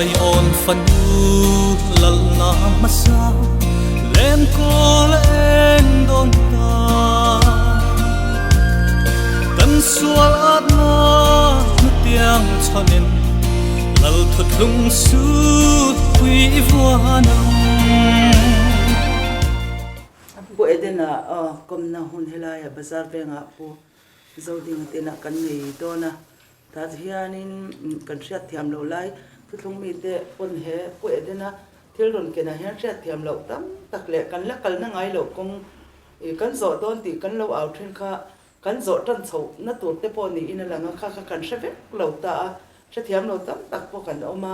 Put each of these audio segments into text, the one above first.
Zion fanu lalna hmasa lenkawl a eng dawn ta. Kan sual atna hnutiang chhanin lal thuthlung sut pui i vuan ang. Pu Edena kawmna hun helaia bazar vengah Pu Zodinga tena kan nei dawn a, tah hianin kan hriatthiam loh lai thuthlung mite pawn he Pu Edena thil rawn kenah hian hriatthiam loh tam tak leh kan la kalna ngai loh kawng ih kan zawh dawn tih kan lo au thin kha kan zawh tan chhoh na tur te pawh niin a lang a, kha kha kan hre vek lo ta a, hrethiam lo tam tak pawh kan awm a,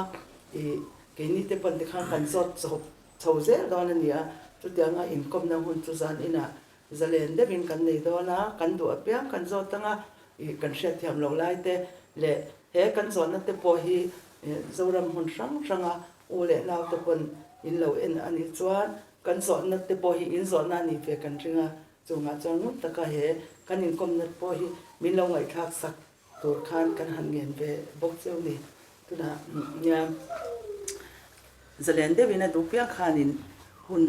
ih keini te pawn tikhan kan zawt chho chho zel dawn a ni a, chutianga inkawmna hun chu zan inah Zalen deuhin kan nei dawn a, kan duh apiang kan zawt ang a, ih kan hriatthiam loh lai te leh he kan zawhna te pawh hi Zoram hmun hrang hranga u leh nau te pawn in lo en a nih chuan kan zawhna te pawh hi in zawhna a nih ve kan ring a, chungah chuan ngun taka he kan inkawmna pawh hi min lo ngaihthlak sak tur khan kan han ngen ve bawk cheu ni. Tunah nia zalen deuhin a duh piang khanin hun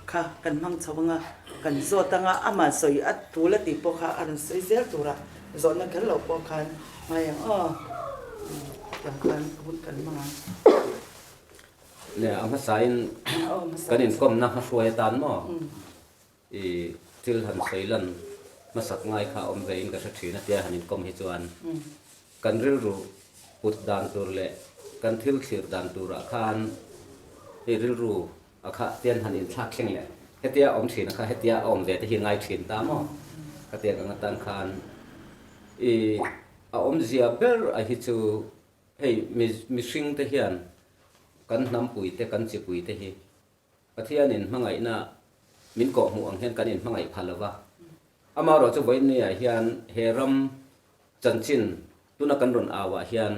kha kan hmang chho anga, kan zawt anga amah sawi a tul a tih pawh kha a rawn sawi zel tura zawhna kher loh pawh khan ngai ang aw tiang khan hun kan hmang ang. Nia a hmasain kan inkawmna hmahruai atan maw? I thil han sawi lan hmasak ngai kha awm ve in ka hre thin a tia han inkawm hi chuan kan rilru put dan tur leh kan thil thlir dan turah khan hei rilru a kha tian han inthlak thleng leh hetia awm thin a kha hetia a awm ve te hi ngai thin ta maw? Khatiang ang atan khan i a awmzia ber a hi chu hei mihring te hian kan hnampui te kan chipui te hi Pathianin hmangaihna min kawhhmuh ang hian kan inhmangaih phah lo va. Amaherawh chu vawiinniah hian he ram chanchin tuna kan rawn auah hian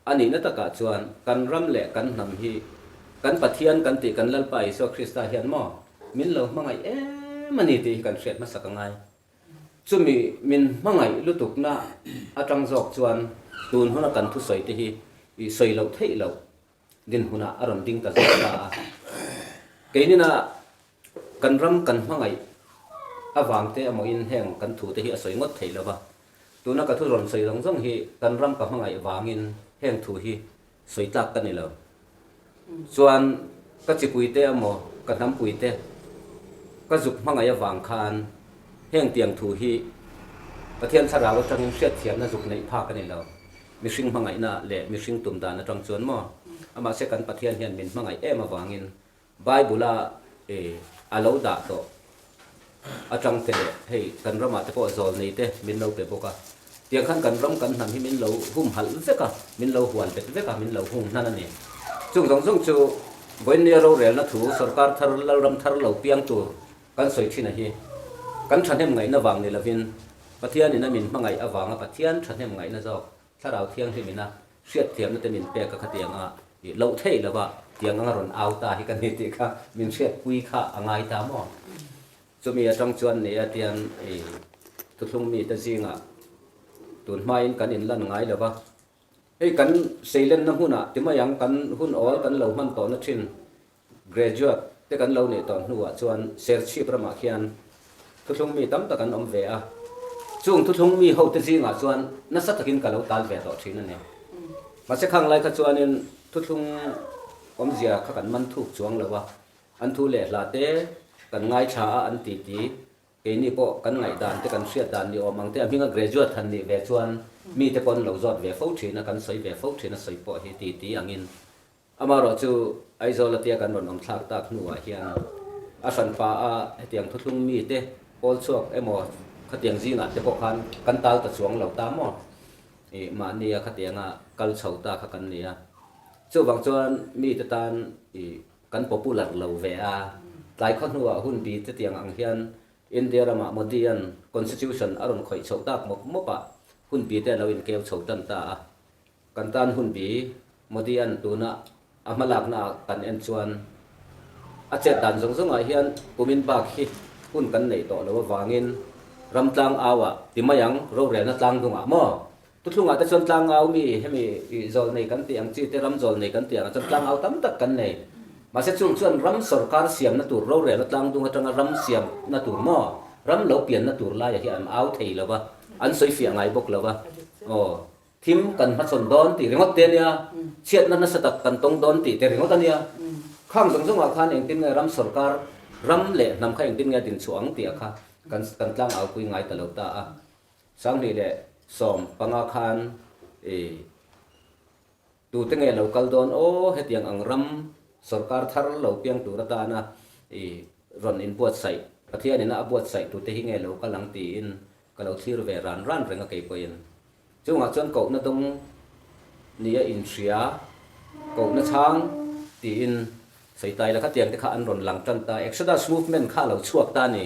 a nihna takah chuan kan ram leh kan hnam hi kan Pathian kan tih kan Lalpa Isua Krista hian maw min lo hmangaih em a ni tih hi kan hriat hmasak a ngai. Chumi min hmangaih lutukna atang zawk chuan tun huna kan thusawi te hi sawi loh theih loh dinhmunah a rawn ding ta zawk ta a. Keinina kan ram kan hmangaih avang te amawhin heng kan thu te hi a sawi ngawt thei lo va. Tuna ka thu rawn sawi zawng zawng hi kan ram ka hmangaih vangin heng thu hi sawi tlak ka ni lo. Chuan ka chipui te amaw ka hnampui te ka zuk hmangaih avang khan heng tiang thu hi Pathian thlarau atangin hriatthiamna zuk neih phak a ni lo. Mihring hmangaihna leh mihring tum dan atang chuan maw? Amahse kan Pathian hian min hmangaih em avangin Bible-a a lo dah tawh atang te leh hei kan ramah te pawh zawl nei te min lo pe bawk a. Tiang khan kan ram kan hnam hi min lo humhalh vek a, min lo hual bet vek a, min lo hung hnan a ni. Chung zawng zawng chu vawiinnia rorelna thu sorkar thar lalram thar lo piang tur Kan sawi thin a hi kan thahnem ngaihna vang ni lovin Pathianin a min hmangaih avanga Pathian thahnem ngaihna zawk Thlarau Thianghlimina hriatthiamna te min pek a khatiang a ih loh theih lova tiang anga rawn au ta hi ka ni tih kha min hriatpui kha a ngai ta maw? Chumi atang chuan nia tian ih thuthlung mite zingah tun hmain kan inlan ngai lova hei kan seilenna hmunah ti mai ang kan hun awl kan lo hman tawhna thin Graduate te kan lo nih tawh hnuah chuan Serchhip ramah khian thuthlung mi tam tak an awm ve a, chung thuthlung mi hote zingah chuan nasa takin ka lo tal ve tawh thin a ni. Mahse khang lai kha chuanin thuthlung awmzia kha kan man thuk chuang lo a, an thu leh hla te kan ngaithla a an ti ti, keini pawh kan ngaihdan te kan hriat dan ni awm ang te a hminga graduate han nih ve chuan mite pawh an lo zawt ve fo thin a, kan sawi ve fo thin a sawi pawh hi ti ti angin Amaherawh chu Aizawl atia kan rawn awm thlak tak hnuah hian a hranpa a hetiang thuthlung mite pawl chhuak emaw khatiang zingah te pawh khan kan tal ta chuang lo ta maw? Ih mahnia khatianga kal chho ta kha kan ni a. Chuvang chuan mite tan ih kan popular lo ve a, tlai khaw hnuah hun bi te tiang ang hian India ramah Modi-a'n Constitution a rawn khawih chhoh tak mawp mawpah hun bi te a lo inkeu chho tan ta a. Kan tan hun bi Modi-a'n tuna a hmalakna ah kan en chuan a chet dan zawng zawngah hian kumin bak hi hun kan neih tawh lo avangin ram tlang au ah ti mai ang rorelna tlang dungah maw? Thuthlungah te chuan tlangau mi hemi ih zawlnei kan tih ang chi te ram zawlnei kan tih angah chuan tlangau tam tak kan nei. Mahse chung chuan ram sorkar siamna tur rorelna tlangdung atanga ram siamna tur maw ram lo pianna tur laiah hi an au thei lo va, an sawi fiah ngai bawk lo va. Aw thim kan hmachhawn dawn tih ringawt te a nia, chhiatna nasa tak kan tawng dawn tih te ringawt a nia. Khang zawng zawngah khan engtin nge ram sorkar ram leh hnam kha engtin nge a dinchhuah ang tih ah kha kan kan tlangau pui ngai ta lo ta a. 2015 khan i tute nge lo kal dawn aw hetiang ang ram sorkar thar lo piang tur atana i rawn inbuatsaih Pathianin a buatsaih tute hi nge lo kal ang tiin ka lo thlir ve ran ran reng a keipawhin. Chungah chuan kohna dawng nia inhria kohna chhang tiin sawitai la khatiang te kha an rawn lang tan ta Exodus movement kha a lo chhuak ta a ni.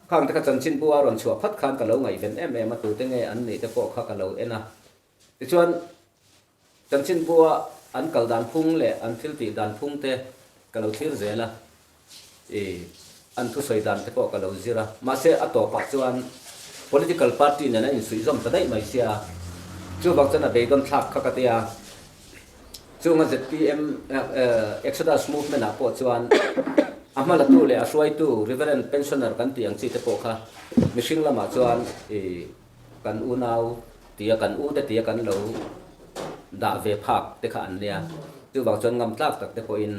Khang te kha chanchinbu a rawn chhuah phat khan ka lo ngaihven em em a, tute nge an nih te pawh kha ka lo en a. Tichuan, chanchinbu a an kal dan phung leh an thil tih dan phung te ka lo thlir zel a, ih, an thusawi dan te pawh ka lo zir a. Mahse, a tawpah chuan political party nen a insuihzawm ta daih mai sia, chuvang chuan a beidawn thlak kha ka ti a. Chunga zpm Exodus Movement ah pawh chuan a hmalatu leh a hruaitu Reverend Pensioner kan tih ang chi te pawh kha mihring lamah chuan kan unau tia kan u te tia kan lo dah ve phak te kha an nia. Chuvang chuan ngam tlak tak te pawhin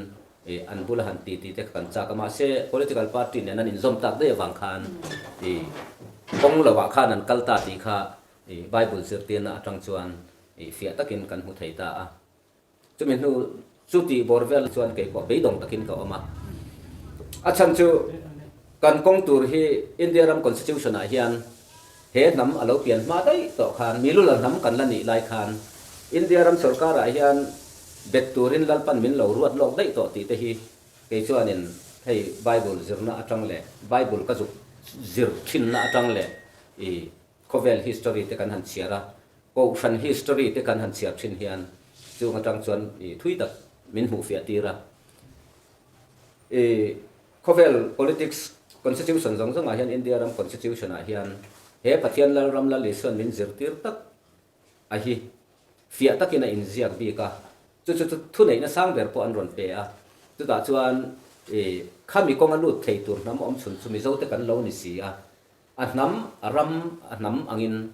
an bula han ti ti te kha kan chak a. Mahse political party nen an inzawm tak daih avang khan kawng lovah khan an kal ta tih kha Bible zirtirna atang chuan Ih fiah takin kan hmu thei ta a. Chumi hnu chu tih bawr vel chuan kei pawh beidawng takin ka awm a. A chhan chu kan kawng tur hi India ram Constitution ah hian he hnam a lo pian hma daih tawh khan Milula hnam kan la nih lai khan India ram sorkar ah hian bet turin Lalpan min lo ruat lawk daih tawh tih te hi kei chuanin hei Bible zirna atang leh Bible ka zuk zir thinna atang leh ih Khawvel history te kan han chhiar a, Kohhran history te kan han chhiar thin hian chung atang chuan i thui tak min hmuh fiah tir a. I khawvel politics constitution zawng zawngah hian India ram constitution ah hian he Pathian Lalram Lal Isuan min zirtir tak a hi fiah takin a inziak bik a, chu chu chu thuneihna sang ber pawh an rawn pe a, chutah chuan i khami kawnga lut thei tur hnam awm chhun chu Mizote kan lo ni si a, A hnam, a ram, a hnam angin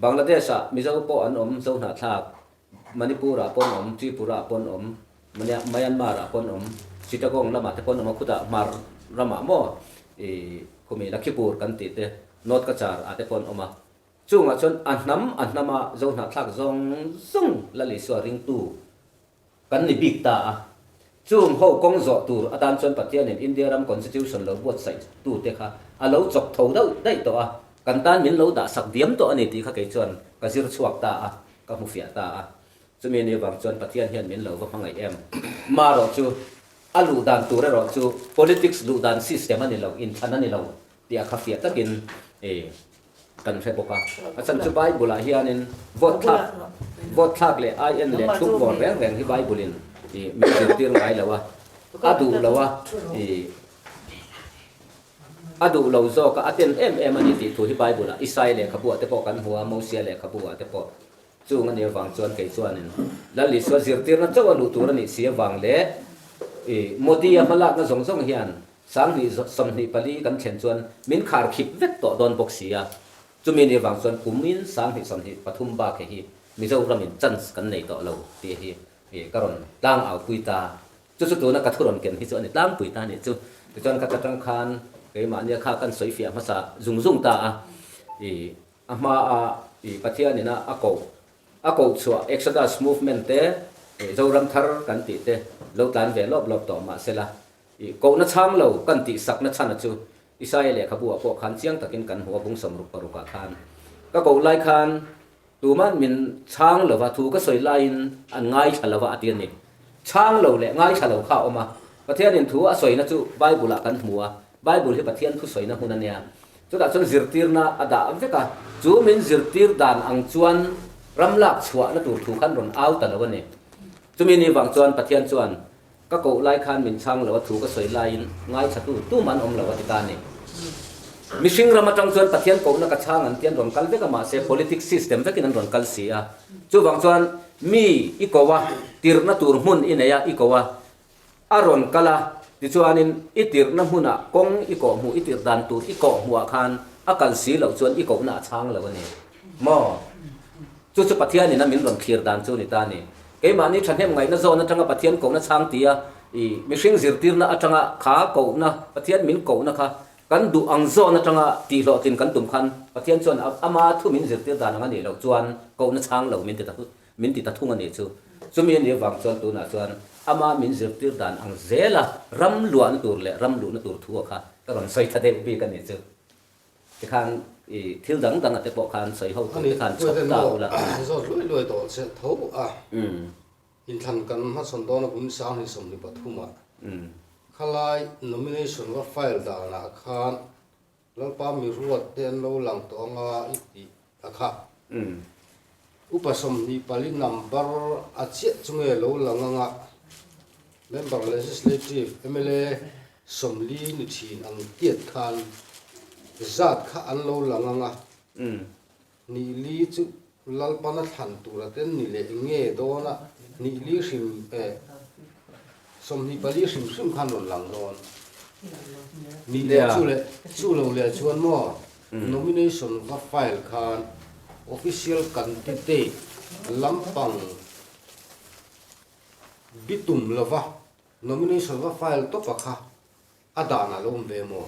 Bangladesh-ah Mizo pawh an awm, Zohnahthlak, Manipur-ah pawh an awm, Tripura-ah pawh an awm, Myanmar-ah pawh an awm, Chittagong lamah te pawh an awm a, khutah Hmar ramah maw i khumi Lakhipur kan tih te, North Cachar-ah te pawh an awm a. Chungah chuan a hnam, a hnama Zohnahthlak zawng zawng Lal Isua ringtu Kan ni bik ta a. Chung ho kawng zawh tur atan chuan Pathianin India ram Constitution lo buatsaih tute kha a lo chawk tho deuh daih tawh a, kan tan min lo dah sak diam tawh a ni tih kha kei chuan ka zir chhuak ta a, ka hmu fiah ta a. Chumi ni vang chuan Pathian hian min lo va hmangaih em? Marawh chu a luh dan tur erawh chu politics luh dan system a ni lo, inthlan a ni lo tih a kha fiah takin Kan hre bawk a. A chhan chu Bible ah hianin vote thlak vote thlak leh IN leh thup bawr reng reng hi Bible in ih min zirtir ngai lo a, a duh lo a ih a duh lo zawk a, a ten em em a ni tih thu hi Bible ah Isai lehkhabu ah te pawh kan hmu a, Mosia lehkhabu ah te pawh chung a nih avang chuan kei chuanin Lal Isua zirtirna chauh a luh tur a nih si avang leh ih Modi a hmalakna zawng zawng hian 2024 kan thlen chuan min khar khip vek tawh dawn bawk si a, chumi ni vang chuan kumin 2023 bak he hi Mizoramin chance kan nei tawh lo tih hi ka rawn tlang au pui ta. Chu chu tuna ka thu rawn ken hi chu a ni tlangpui ta nih chu. Tichuan ka atang khan keimahnia kha kan sawi fiah hmasa zung zung ta a, ih a hmaa ih Pathianin a koh A koh chhuah Exodus movement te, Zoram thar kan tih te lo tlan ve lawp lawp tawh mah sela, ih kohna chhang lo kan tih sakna chhana chu Isaia lehkhabu ah pawh khan chiang takin kan hmu a bung 66 ah khan. Ka koh lai khan tuman min chhang lova thu ka sawi laiin an ngaithla lova a ti a ni. Chhang lo leh ngaithla lo kha a awm a, Pathianin thu a sawina chu Bible ah kan hmu a, Bible hi Pathian thu sawina hmun a nia. Chutah chuan zirtirna a dah vek a, chu min zirtir dan ang chuan ram lak chhuahna tur thu khan rawn au ta lo a ni. Chumi ni vang chuan Pathian chuan, Ka koh lai khan min chhang lo a, thu ka sawi laiin ngaithla tu tum an awm lo a ti ta a ni. Mihring ram atang chuan Pathian kohna ka chhang an ti an rawn kal vek a mahse politics system vekin an rawn kal si a. Chuvang chuan mi i ko a, tirhna tur hmun i nei a i ko a, a rawn kal a, tichuanin i tirhna hmunah kawng i kawhhmuh i tirh dan tur i kawhhmuhah khan a kal si loh chuan i kohna a chhang lo a ni maw? Chu chu Pathianin a min rawn thlir dan chu ni ta a ni. Keimahni thahnem ngaihna zawn atanga Pathian kohna chhang tia i mihring zirtirna atanga kha kohna, Pathian min kohna kha kan duh ang zawn atanga tihhlawhtlin kan tum khan Pathian chuan ama thu min zirtir dan ang a nih loh chuan kohna chhang lo min ti ta min ti ta thung a nih chu. Chumi a nih avang chuan tunah chuan ama min zirtir dan ang zela ram luahna tur leh ram luhna tur thu a kha ka rawn sawi ta deuh bik a nih chu. Tikhan i thil dang dang ate pawh khan sawi ho tur te khan chhawp ta ula. Ani zawt luai luai tawh che tho a, inthlan kan hmachhawn dawn a kum 20 23 ah khalai nomination va file danah khan Lalpa mi ruat te an lo lang tawh anga i tih a kha. Upa 24 number a chiah chu nge lo lang anga Member Legislative, mla, 40 ni thin ang tiat khan zat kha an lo lang ang a, nih li chu Lalpana thlan tura ten ni leh nge dawn a, nih li hrim eh 24 hrim hrim khan rawn lang dawn. Nih leh chu leh chu lo leh chuan maw nomination va file khan official candidate lampang bitum lova Nomination va file tawp a kha a dan a lo awm ve maw?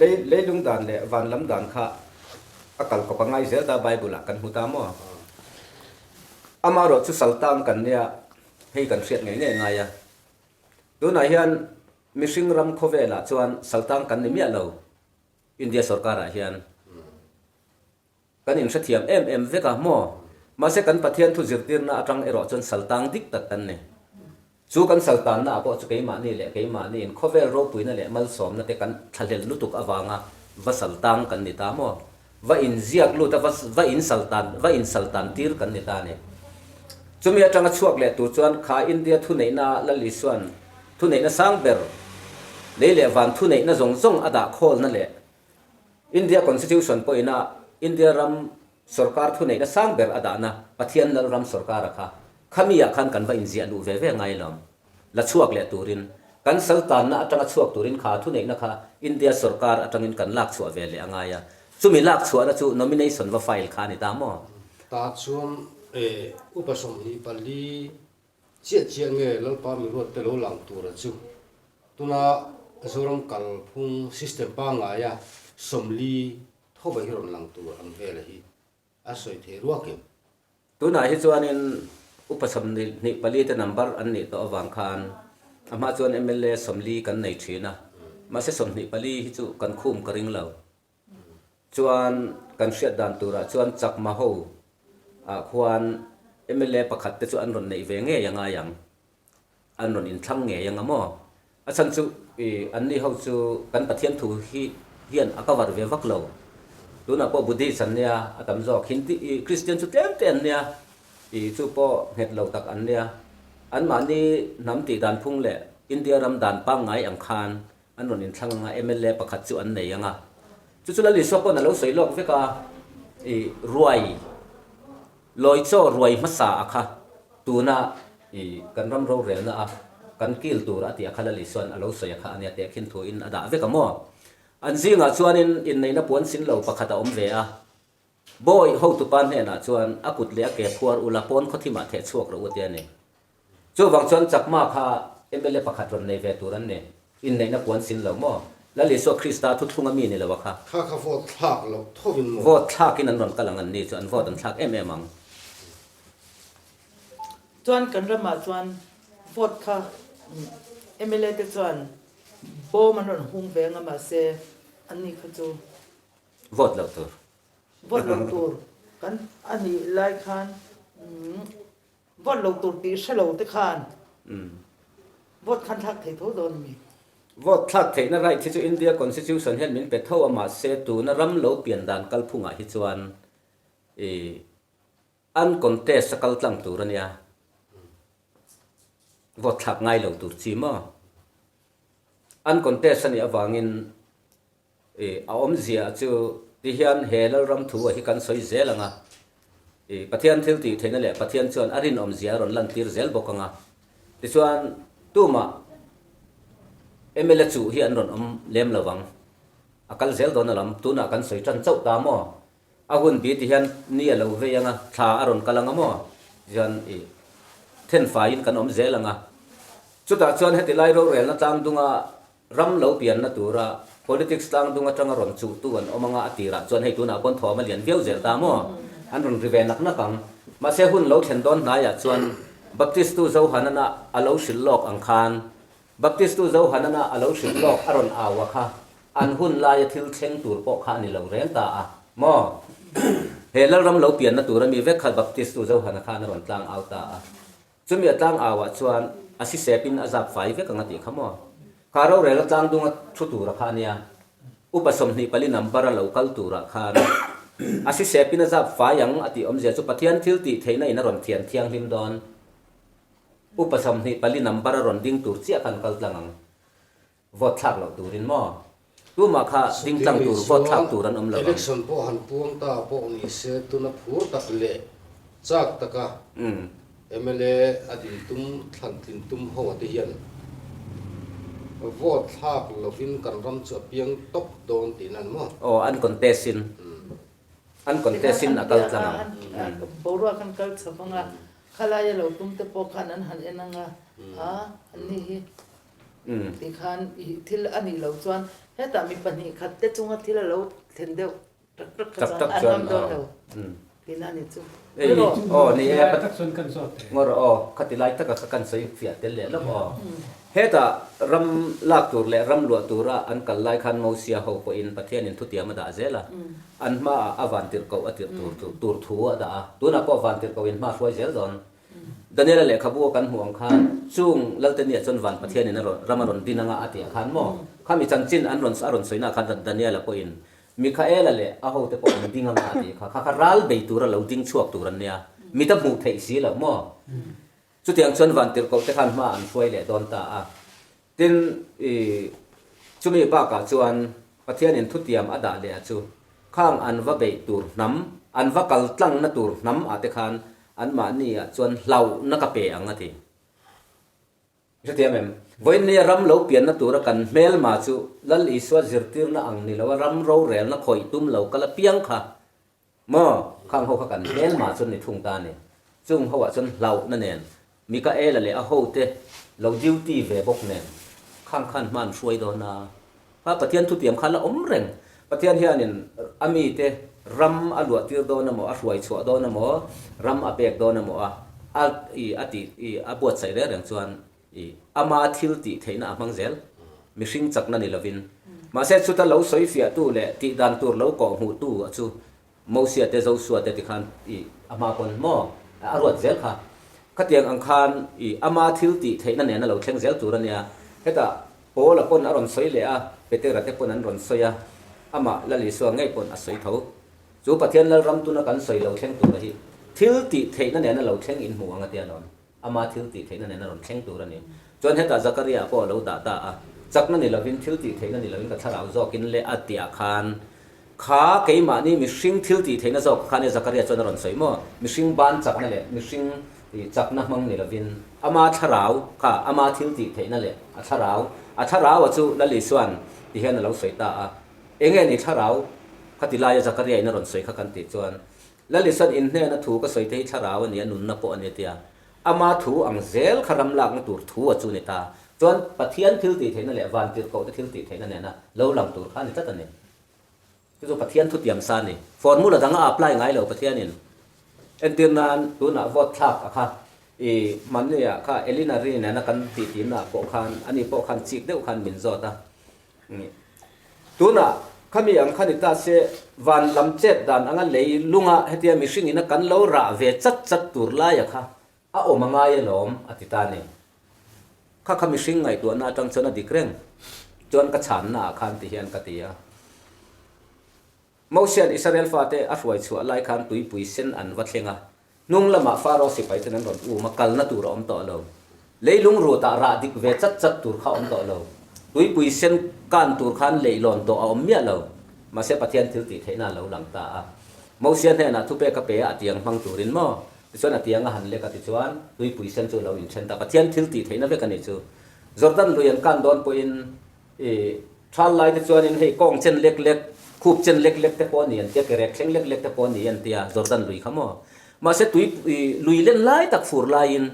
Lei leilung dan leh van lam dan kha a kal kawp a ngai zel ta Bible ah kan hmu ta maw? Amaherawh chu saltang kan nia hei kan hriat ngei ngei ngai a. Tunah hian mihring ram khawvelah chuan saltang kan ni miah lo India sorkarah hian. Kan inhrethiam em em vek a, maw? Mahse kan Pathian thu zirtirna atang erawh chuan saltang dik tak kan ni. Chu kan saltanna ah pawh chu keimahni leh keimahniin khawvel ropuina leh malsawmna te kan thlahlel lutuk avanga va saltang kan ni ta maw? Va inziak lut a, va va insaltan va insaltan tir kan ni ta a ni. Chumi atanga chhuak leh tur chuan kha India thuneihna ah Lal Isua'n thuneihna sang ber lei leh van thuneihna zawng zawng a dah khawlna leh India Constitution pawhina India ram sorkar thuneihna sang ber a dahna Pathian Lal ram sorkara kha khami ah khan kan va inziah luh ve ve ngai lo. La chhuak leh turin, kan saltanna atanga chhuak turin kha thuneihna kha India sorkar atangin kan lak chhuah ve leh a ngai a. Chumi lak chhuahna chu nomination va file kha a ni ta maw? Tah chuan upa 24 Chiah chiah nge Lalpa mi ruat te lo lang tura chu tuna Zoram kalphung system pangngaia 40 thova hi rawn lang tur ang vela hi a sawi thei ruak em? Tunah hi chuanin upa 24 te number an nih tawh avang khan a hma chuan mla 40 kan nei thin a, mahse 24 hi chu kan khum ka ring lo. Chuan kan hriat dan turah chuan Chakma ho ah khuan mla pakhat te chu an rawn neih ve ngei a ngai ang, an rawn inthlang ngei ang a maw? A chhan chu i anni ho chu kan Pathian thu hi hian a cover ve vak lo. Tunah pawh Buddhist an nia a tam zawk, Hindi i Christian chu tlem te an nia, i chu pawh nghet lo tak an nia. Anmahni hnam tih dan phung leh India ram dan pangngai ang khan An rawn inthlang anga mla pakhat chu an nei anga chu chu Lal Isua pawn a lo sawi lawk vek a, i ruai lawi chaw ruai hmasa a kha tuna i kan ram rorelna a kan kil tur a tih a kha Lal Isua'n a lo sawi a kha ania teh khin thu in a dah vek a maw. An zingah chuanin inneihna puan sin lo pakhat a awm ve a, Bawi hotupa hnenah chuan a kut leh a ke phuar ula pawn khawthimah theh chhuak rawh u tia ni. Chuvang chuan Chakma kha mla pakhat rawn nei ve tur an ni. Inneihna puan sin lo maw? Lal Isua Krista thuthlunga mi ni lo a kha. Kha kha vote thlak loh thovin maw? Vote thlakin an rawn kal ang an ni chu an vote an thlak em em ang. Chuan kan ramah chuan vote kha mla te chuan bawm an rawn hung ve anga mahse an ni kha chu. Vote loh tur. Vote loh tur kan a nih lai khan Vote lo tur tih hre lo te khan vote khan thlak thei tho dawn a mi? Vote thlak theihna right hi chu India Constitution hian min pe tho a mahse tuna ram lo pian dan kalphungah hi chuan i uncontest a kal tlang tur a nia. Vote thlak ngai lo tur chi maw? An contest a nih avangin i a awmzia chu ti hian he Lalram thu a hi kan sawi zel ang a, i Pathian thil tih theihna leh Pathian chuan a rinawmzia a rawn lantir zel bawk ang a. Tichuan tumah mla chuh hi an rawn awm lem lo vang. A kal zel dawn alam, tunah kan sawi tan chauh ta maw? A hun bi ti hian ni a lo vei ang a, thla a rawn kal ang a maw? Tichuan i then faiin kan awm zel ang a. Chutah chuan heti lai rorelna tlang dunga ram lo pianna tura politics tlang dung atanga rawn chuhtu an awm ang a, a tirah chuan hei tunah pawn thawm a lian viau zel ta maw? An rawn ri ve nak nak ang. Mahse hun lo thlen dawn hnaiah chuan Baptistu Zohanana a lo hrilh lawk ang khan Baptistu Zohanana a lo hrilh lawk a rawn au a kha an hun laia thil thleng tur pawh kha a ni lo reng ta a maw? He Lalram lo pianna tur a mi vek kha Baptistu Zohana khan a rawn tlang au ta a. Chumi a tlang au ah chuan a sisepin a zap fai vek ang a tih kha maw? Kha rorel a tlang dunga thu tura kha a nia. Upa 24 number a lo kal turah khan a sisepin a zap fai ang a tih awmzia chu Pathian thil tih theihna in a rawn thian thianghlim dawn. Upa 24 number a rawn ding tur chiah khan kal tlang ang. Vote thlak loh turin maw? Tumah kha ding tlang tur vote thlak tur an awm lo ang. Election pawh han puang ta pawh ni se tuna phur tak leh chak taka mla a din tum thlan tlin tum ho a te hian vote thlak lovin kan ram chu a piang tawp dawn tihna an maw? Aw an contest in an contest in a kal tlang ang. Boruak an kal chho vang a, Khalaia lo tum te pawh khan an han en ang a, a anni hi tikhan thil a nih loh chuan hetah mi pahnih khat te chunga thil a lo thlen deuh tak tak kha chuan an ngam dawn lo tihna a ni chu. Aw ni e, ngawr aw khati lai taka kha kan sawi fiah tel leh lawk aw. Hetah ram lak tur leh ram luah tura an kal lai khan Mosia ho pawhin Pathianin thutiam a dah zel a, an hmaah a vantirhkoh a tirh tur tur thu a dah a, tunah pawh vantirhkohin hma hruai zel dawn. Daniela lehkhabu a kan hmuh ang khan chung Laltenia chuan van Pathianin a rawn ram a rawn din anga a tih ah khan maw khami chanchin an rawn a rawn sawina khan Daniela pawhin Mikaela leh a hote pawh an ding anga a tih kha kha kha ral bei tura lo ding chhuak tur an nia mit a hmuh theih si loh maw chutiang chuan vantirhkoh te khan hma an hruai leh dawn ta a. Tin, i chumi bakah chuan Pathianin thutiam a dah leh a chu, khang an va beih tur hnam, an va kal tlangna tur hnam ah te khan anmahni ah chuan hlauhna ka pe ang a ti. I hrethiam em? Vawiinnia ram lo pianna tura kan hmelma chu Lal Isua zirtirna ang ni loa ram rorelna khawih tum lo kal apiang kha Maw? Khang ho kha kan hmelma chuan ni thung ta a ni. Chung ho ah chuan hlauhna nen, Mikaela leh a hote lo duty ve bawk nen, khang khan hma an hruai dawn a. Kha Pathian thutiam kha la awm reng. Pathian hianin a mite ram a luah tir dawn emaw, a hruai chhuah dawn emaw, ram a pek dawn emaw a, a i a tih i a buatsaih reng reng chuan i ama thil tih theihna a hmang zel. Mihring chakna ni lovin. Mahse chuta lo sawi fiahtu leh tih dan tur lo kawh hmuhtu a chu Mosia te Josua te tikhan i a hma pawn maw a ruat zel kha. Khatiang ang khan i ama thil tih theihna nena lo thleng zel tur a nia. Hetah Paula pawn a rawn sawi leh a, Petera te pawn an rawn sawi a, amah Lal Isua ngei pawn a sawi tho. Chu Pathian Lalram tuna kan sawi lo thleng tura hi thil tih theihna nena lo thleng inhmu ang a tia lawm. Ama thil tih theihna nen a rawn thleng tur a ni. Chuan hetah Zakaria pawh a lo dah ta a, chakna ni lovin, thil tih theihna ni lovin ka thlarau zawkin leh a tihah khan, kha keimahni mihring thil tih theihna zawk kha nia Zakaria chuan a rawn sawi maw? Mihring ban chakna leh mihring chakna hmang ni lovin, ama thlarau kha ama thil tih theihna leh a thlarau, a thlarau a chu Lal Isua'n ti hian a lo sawi ta a. Enge ni thlarau kha ti laia Zakaria in a rawn sawi kha kan tih chuan, Lal Isuan in hnena thu ka sawi te hi thlarau a ni a, nunna pawh a ni a tia. Ama thu ang zel kha ram lakna tur thu a chu ni ta. Chuan Pathian thil tih theihna leh van tirhkoh te thil tih theihna nena lo lang tur kha a ni tlat a ni. Chu chu Pathian thutiam sa a ni. Formula dang a apply ngai lo Pathianin. Entir nan tunah vote thlak a kha i hmanni-ah kha Elina Ri nena kan tihtinna ah pawh khan ani pawh khan chik deuh khan min zawt a. Tunah khami ang kha ni ta se, van lam chet dan anga lei lunga hetia mihring ina kan lo rah ve chat chat tur laia kha a awm a ngai alawm a ti ta ni. Kha kha mihring ngaihtuahna atang chuan a dik reng chuan ka chhanna ah khan ti hian ka ti a. Mosia'n Israel fate a hruai chhuah lai khan tuipui sen an va thleng a, Hnung lamah Faro sipai ten an rawn um a, kalna tur a awm tawh lo. Leilung rutah rah dik ve chat chat tur kha a awm tawh lo. Tuipui sen kan tur khan leihlawn tawh a awm miah lo. Mahse Pathian thil tih theihna a lo lang ta a. Mosia hnenah thupek a pe a, a tiang hmang turin maw? Tichuan a tiang a han lek a tichuan tuipui sen chu a lo inthen ta. Pathian thil tih theihna vek a nih chu. Jordan lui an kan dawn pawhin i thal lai te chuanin hei kawng chen lek lek, khup chen lek lek te pawh a ni an tia, ke rek thleng lek lek te pawh a ni an tia Jordan lui kha maw? Mahse tui lui len lai tak fur laiin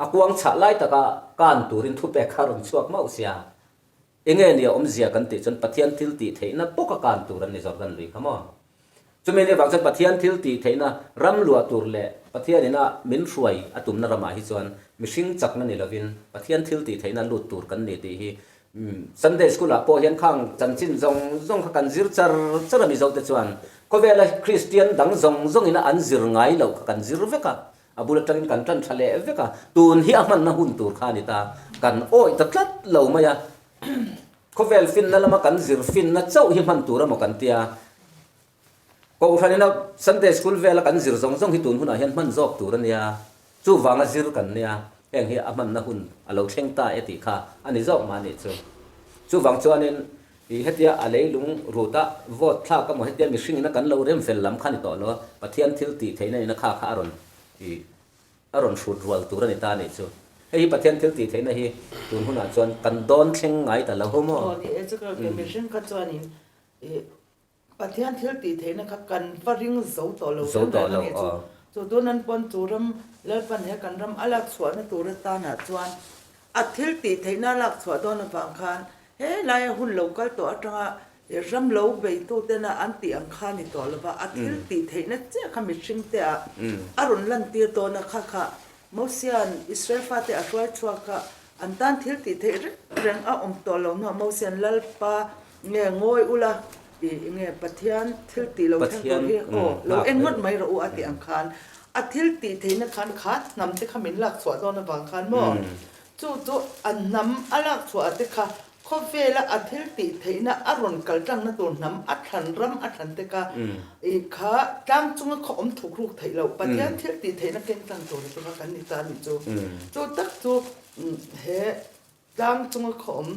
A kuang chhah lai taka kan turin thupek kha rawn chhuak mauh sia. Enge nia awmzia kan tih chuan Pathian thil tih theihna bawka kan tur an ni Jordan lui kha maw? Chumi nih vang chuan Pathian thil tih theihna ram luah tur leh Pathian ina min hruai a tumna ramah hi chuan mihring chakna ni lovin Pathian thil tih theihna lut tur kan ni tih hi Sunday School ah pawh hian khang chanchin zawng zawng kha kan zir char char a Mizote chuan khawvela Kristian dang zawng zawng ina an zir ngai loh kha kan zir vek a. A bul atangin kan tan tha leh vek a, tun hi a hmanna hun tur kha a ni ta. Kan awih ta tlat lo mai a, khawvel finna lama kan zir finna chauh hi hman tur emaw kan tia. Kohhran ina Sunday School vela kan zir zawng zawng hi tun hunah hian hman zawk tur a nia, chuvanga zir kan nia, heng hi a hmanna hun a lo thleng ta e tih kha a ni zawk mah a nih chu. Chuvang chuanin Ih hetia a leilung ruta vote thlak emaw hetia mihring ina kan lo rem fel lam kha ni tawh lo a, Pathian thil tih theihna ina kha kha a rawn ih a rawn hrut rual tur a ni ta a nih chu. Hei hi Pathian thil tih theihna hi tun hunah chuan kan dawn thleng ngai ta lo maw? Aw ni e, chu ka mihring kha chuanin ih Pathian thil tih theihna kha kan va ring zo tawh lo Zo tawh lo, aw. Chu tun an pawn chu ram Lalpan he kan ram a lak chhuahna tur atanah chuan a thil tih theihna a lak chhuah dawn avang khan he laia hun lo kal tawh atanga ram lo beitutena an tih ang kha ni tawh lova a thil tih theihna chiah kha mihring te ah a rawn lantir dawn a kha kha Mosia'n Israel fate a hruai chhuak a, an tan thil tih theih reng reng a awm tawh lo hnuah Mosia'n Lalpa nge ngawi ula tih nge Pathian thil tih lo thleng tur hi aw lo en ngawt mai rawh u a tih ang khan a thil tih theihna khan kha hnam te kha min lak chhuah dawn avang khan maw chu chu a hnam a lak chhuah te kha Khawvela a thil tih theihna a rawn kal tlangna tur hnam a thlan ram a thlan te kha i kha tlang chunga khaw awm thuk ruk theih loh Pathian thil tih theihna keng tlang tur chu kha kan ni ta a nih chu. Chu tak chu he tlang chunga khaw awm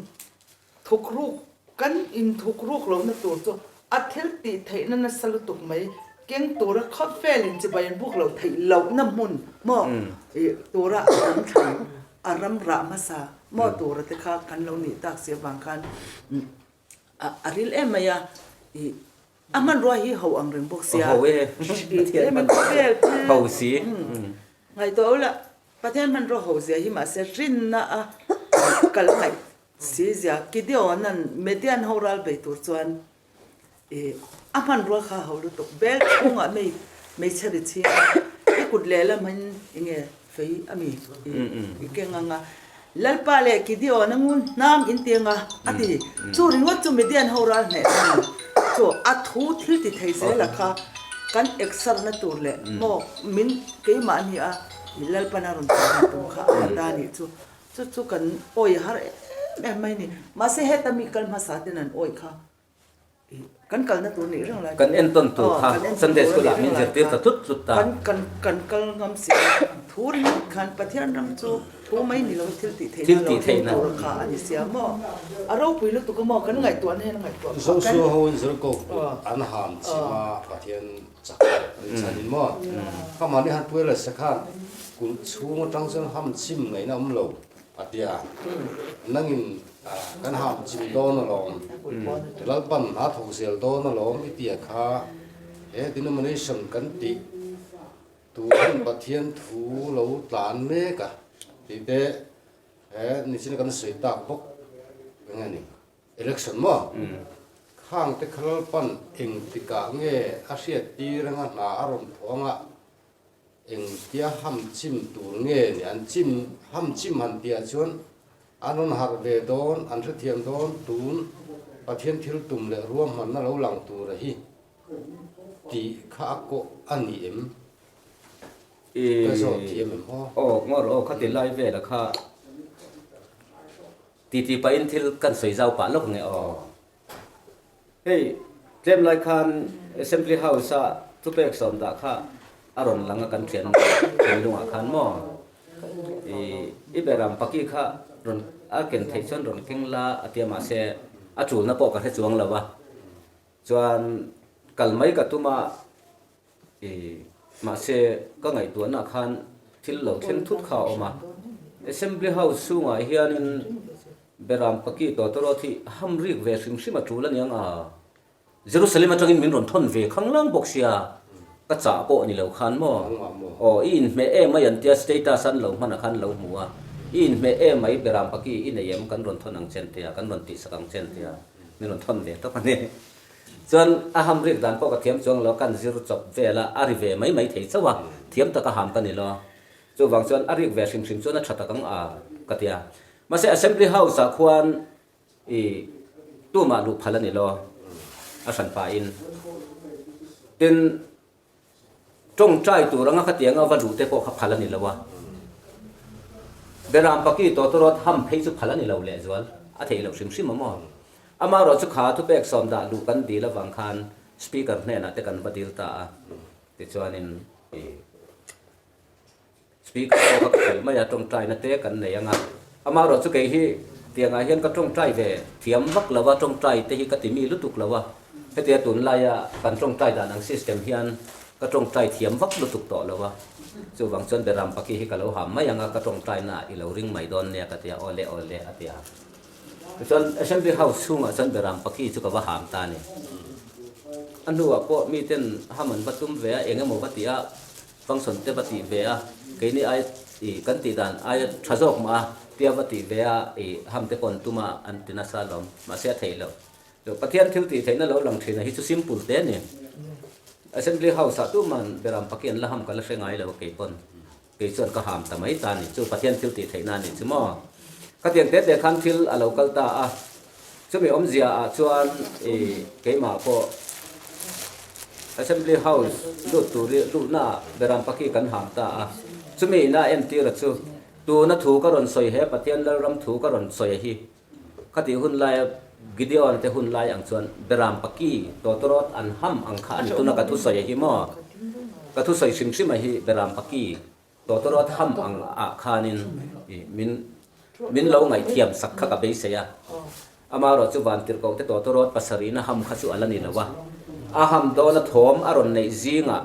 thuk ruk kan in thuk ruk lohna tur chu a thil tih theihna nasa lutuk mai keng tura khawvel in chibai an buk loh theih lohna hmun maw i tura a ram thlan A ram rah hmasa maw tura te kha kan lo nih tak si avang khan a ril em mai a, ih a hmanrua hi ho ang reng bawk sia. Ho e, Pathian hmanrua ho si. Ngaihtuah ula, Pathian hmanrua ho zia hi mahse rinna a kal ngaih si zia Gideon-a'n Median ho ral bei tur chuan Ih, a hmanrua kha ho lutuk. Bel chhungah mei hmeichhe ri chhing a, i kut lehlam in enge fei a mi i keng ang a. Lalpa leh Gideon a ngun hnam in ti ang a, a ti. Chu ringawt chu Midian ho ral hneh thung a. Chu a thu thil ti thei zel a kha kan eksarna tur leh maw min keimahni a Lalpan a rawn tih dan tum kha a la ta a nih chu. Chu chu kan awih har em em mai a ni. Mahse heta mi kal hmasa ten an awih kha kan kalna tur nih reng lai Kan entawn tur kha Sunday school ah min zirtir ta tlut tlut ta. Kan kan kan kal ngam si a, thu ringawt khan Pathian ram chu thu mai ni lo thil tih theihna lo thleng tur kha a ni sia maw? A ropui lutuk a maw? Kan ngaihtuahna hian a ngaihtuah phah. Joshua ho in Jericho kut an ham chim a Pathian chak an chhan in maw? Khamani han puai leh se khan kulh chhung atang chuan ham chim ngaihna awm lo. A ti a, Nangin kan ham chim dawn alawm, Lalpan a thawk zel dawn alawm i tia kha he denomination kan tih turin Pathian thu lo tlan mek a tih te he nichin kan sawi tak bawk eng a ni, election maw? Khang te kha Lalpan engtikah nge a hriat tir anga hna a rawn thawh anga Engtia ham chim tur nge ni an chim ham chim han tihah chuan an rawn harh ve dawn, an hrethiam dawn tun Pathian thil tum leh ruahmanna lo lang tura hi tih kha a kawh a ni em? Ka zawt thiam em aw? Aw ngawr aw khati lai vela kha titi pahin thil kan sawi zau pah lawk nge aw. Hei, tlem lai khan Assembly House-a thupek sawm dah kha a rawn lang a kan thian thinlungah khan maw? I, i beram paki kha. Rawn a ken theih chuan rawn keng la a tia mahse a tulna pawh ka hre chuang lo a. Chuan kal mai ka tum a i mahse ka ngaihtuahna khan thil lo thleng thut kha a awm a. Assembly House chhungah hianin Beram Paki Tawtawrawt hi ham rik ve hrim hrim a tul aniang a. Jerusalem atangin min rawn thawn ve khanglang bawk sia, ka chah pawh ni lo khan maw? Aw, i inhmeh em mai an tia status an lo hman a khan lo hmu a, i inhmeh em mai Beram Paki i nei em kan rawn thawn ang chen tia, kan rawn tihsak ang chen tia min rawn thawn ve tawp a ni. Chuan a ham rik dan pawh ka thiam chuang lo, kan zir chawp vel a, a ri ve mai mai thei chauh a, thiam taka ham ka ni lo. Chuvang chuan a rik ve hrim hrim chuan a tha tak ang a ka tia. Mahse Assembly House ah khuan I tumah luh phal a ni lo, a hran pahin. Tin, tawngtai tur anga khatianga va luh te pawh kha phal a ni lo a. Beram paki tawtawrawt ham phei chu phal a ni lo lehzual, a theih loh hrim hrim a maw? Amaherawh chu kha thupek sawm dah luh kan dil avang khan Speaker hnenah te kan va dil ta a, tichuanin i. Speaker pawh ka hrilh mai a, tawngtaina te kan nei ang a. Amaherawh chu kei hi tiangah hian ka tawngtai ve thiam vak lo a, tawngtai te hi ka ti mi lutuk lo a. Hetia tunlaia kan tawngtai dan ang system hian ka tawngtai thiam vak lutuk tawh lo a. Chuvang chuan Beram Paki hi ka lo ham mai ang a, ka tawngtaina i lo ring mai dawn nia ka ti a, awle awle a ti a. Tichuan Assembly House chhungah chuan Beram Paki chu ka va ham ta a ni. A hnuah pawh miten ham an va tum ve a, eng emaw va ti a, Function te va tih ve a, keini ai i kan tih dan aia tha zawk mah a, tia va tih ve a i ham te pawh an tum a, an ti nasa alawm, mahse a theih loh. Chu Pathian thil tih theihna lo lang thin a hi chu simple te a ni. Assembly House ah tuman beram paki an la ham ka la hre ngai lo kei pawn, kei chuan ka ham ta mai ta a ni, chu Pathian thil tih theihna a nih chu maw. Khatiang te te khan thil a lo kal ta a. Chumi awmzia ah chuan i keimah pawh Assembly House lut tur i luhna ah Beram Paki kan ham ta a. Chumi ina entira chu tuna thu ka rawn sawi he Pathian Lalram thu ka rawn sawi a hi khatih hun laia Gideon te hun lai ang chuan Beram Paki tawtawrawt an ham ang kha a ni tuna ka thu sawi a hi maw? Ka thu sawi hrim hrim a hi Beram Paki Tawtawrawt ham ang ah khanin min min lo ngaihthiam sak kha ka beisei a. Amaherawh chu Vantirhkoh te tawtawrawt pasarihna ham kha chu a la ni lo a. A ham dawna thawm a rawn neih zingah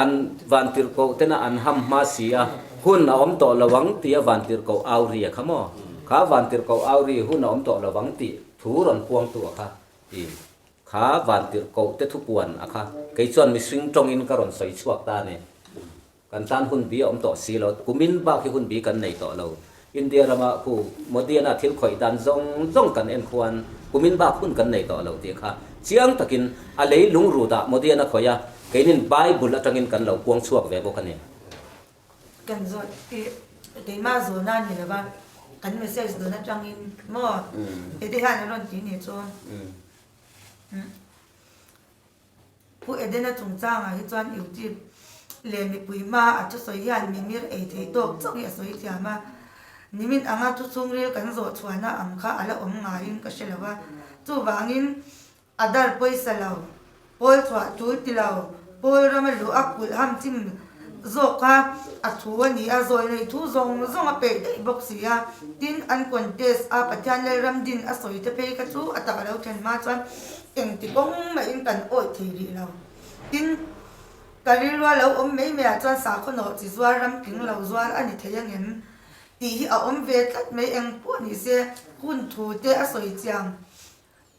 an Vantirhkoh tena an ham hma si a, hun a awm tawh lo ang tia Vantirhkoh au ri a kha maw? Kha Vantirhkoh au ri hun a awm tawh lo ang tih thu rawn puangtu a kha i kha Vantirhkoh te thupuan a kha kei chuan mihring tawngin ka rawn sawi chhuak ta a ni. Kan tan hun bi a awm tawh si lo. Kumin bak hi hun bi kan nei tawh lo. India rama khu Modiana thil khawih dan zawng zawng kan en khuan kumin bak hun kan nei tawh lo tih kha chiang takin a lei lungrut ah Modiana khawih a, keinin Bible atangin kan lo puang chhuak ve bawk a ni. Kan zawh i keimah zawhna a ni lova, kan message dawn atangin maw heti hian a rawn ti ni chu. Pu Edena chungchangah hi chuan YouTube leh mipui hma a thusawi hian mimir ei thei tawk chauh hi a sawi thiam a. Nimin anga thu chhungril kan zawh chhuahna ang kha a la awm ngaiin ka hre lo a. Chuvangin a dar pawisa lo, pawl chhuah tul ti lo, pawl rama luh a kulh ham chim zawk kha a thu a ni a, zawi nei thu zawng zawng a peih daih bawk si a. Tin, an contest a Pathian Lalram din a sawi te phei kha chu a tak a lo then hma chuan engti kawng mahin kan awih thei rih lo. Tin, ka rilrua lo awm mai maiah chuan sakhaw nawh chi zuar ram tling lo zuar a ni thei angem tih hi a awm ve tlat mai eng pawh ni se hun thu te a sawi chiang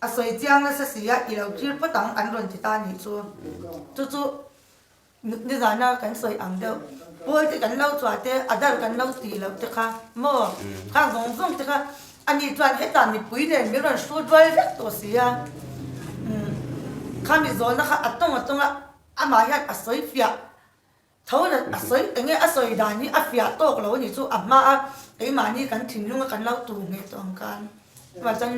a sawi chiang nasa si a i lo thlir phawt ang an rawn ti ta nih chu. Chu chu Nizana kan sawi ang deuh, pawl te kan lo chhuah te, a dar kan lo tih loh te kha maw? Khang zawng zawng te kha ani chuan hetah mipui nen min rawn hrut rual vek tawh si a. Khami zawhna kha a tawng a tawng a, amah hian a sawi fiah tho na, a sawi eng nge a sawi dan hi a fiah tawk lo a nih chu a hma a keimahni kan thinlunga kan lo tur ngheh tawh ang khan. Chuvang chuan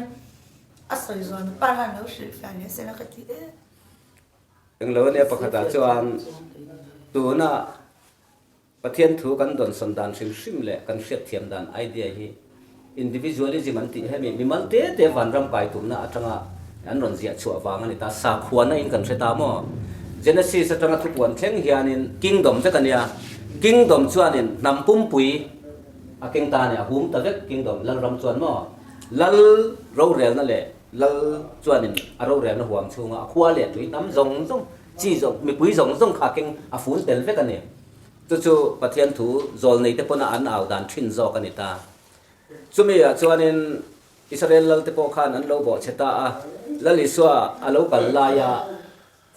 a sawi zawhna par khan lo hrilhfiah leh sela ka ti em. Englo ania pakhatah chuan tuna Pathian thu kan dawnsawn dan hrim hrim leh kan hriatthiam dan idea hi individualism an tih hemi mimal te te vanram kai tumna atanga an rawn ziah chhuah vang a ni ta. Sakhuana in kan hre ta maw? Genesis atanga thupuan thleng hianin kingdom vek a nia. Kingdom chuanin hnam pumpui. a keng ta a ni, a hum ta vek kingdom, Lalram chuan maw? Lal rorelna leh Lal chuanin a rorelna huam chhunga a khua leh tui hnam zawng zawng, chi zawng, mipui zawng zawng kha a keng a fun tel vek a ni. Chu chu Pathian thu zawlneite pawna an au dan thin zawk a ni ta. Chumi ah chuanin Israel lalte pawh khan an lo bawhchhe ta a, Lal Isua a lo kal laia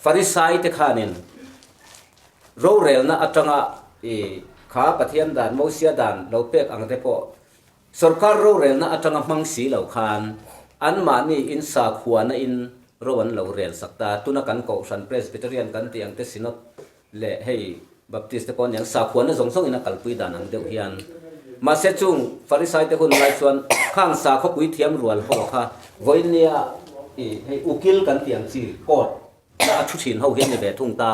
Farisai te khanin rorelna atanga i kha Pathian dan, Mosia dan lo pek ang te pawh sorkar rorelna atanga hmang si lo khan anmahni in sakhuana in ro an lo rel sak ta. Tuna kan Kohhran Presbyterian kan tih ang te Synod leh hei Baptist te pawh aniang sakhuana zawng zawng in a kalpui dan ang deuh hian. Mahse chung Farisai te hun lai chuan khang sakhawpui thiam rual ho kha vawinia i hei ukil kan tih ang chi court na a thu thin ho hi a ni ve thung ta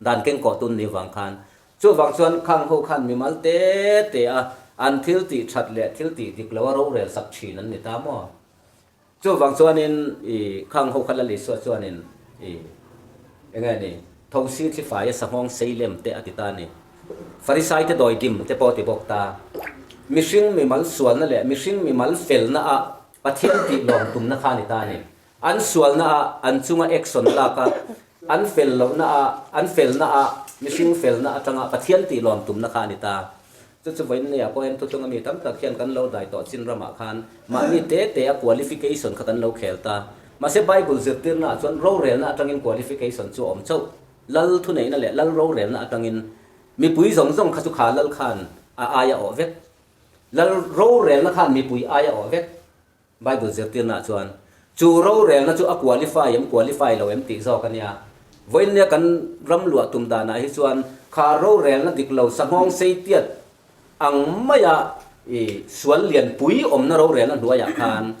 dan keng kawh tun ni vang khan. Chuvang chuan khang ho khan mimal te te a an thil tih that leh thil tih dik lo a rorel sak thin an ni ta maw? Chuvang chuanin i khang ho kha Lal Isua chuanin i eng nge ni, Thosi thlifai a sanghawng sei lem te a ti ta a ni. Farisai te dawi dim te pawh a ti bawk ta. Mihring mimal sualna leh mihring mimal felna ah Pathian tih lawm tumna kha a ni ta a ni. An sualna ah an chunga action lak a, an fel lohna ah an felna ah mihring felna atanga Pathian tih lawm tumna kha a ni ta. Chu chu vawiin neiah pawh hian thutlung ami tam tak hian kan lo dai tawh chin ramah khan mahni te te a qualification kha kan lo khel ta. Mahse Bible zirtirna ah chuan rorelna atangin qualification chu a awm chauh. Lal thuneihna leh lal rorelna atangin mipui zawng zawng kha chu kha lal khan a aia awh vek. Lal rorelna khan mipui aia awh vek. Bible zirtirnaah chuan chu rorelna chu a qualify em qualify lo em tih zawk a nia. Vawiinnia kan ram luah tum danah hi chuan kha rorelna dik lo sanghawng sei tiat ang maia i sual lianpui awmna rorelna hnuaiah khan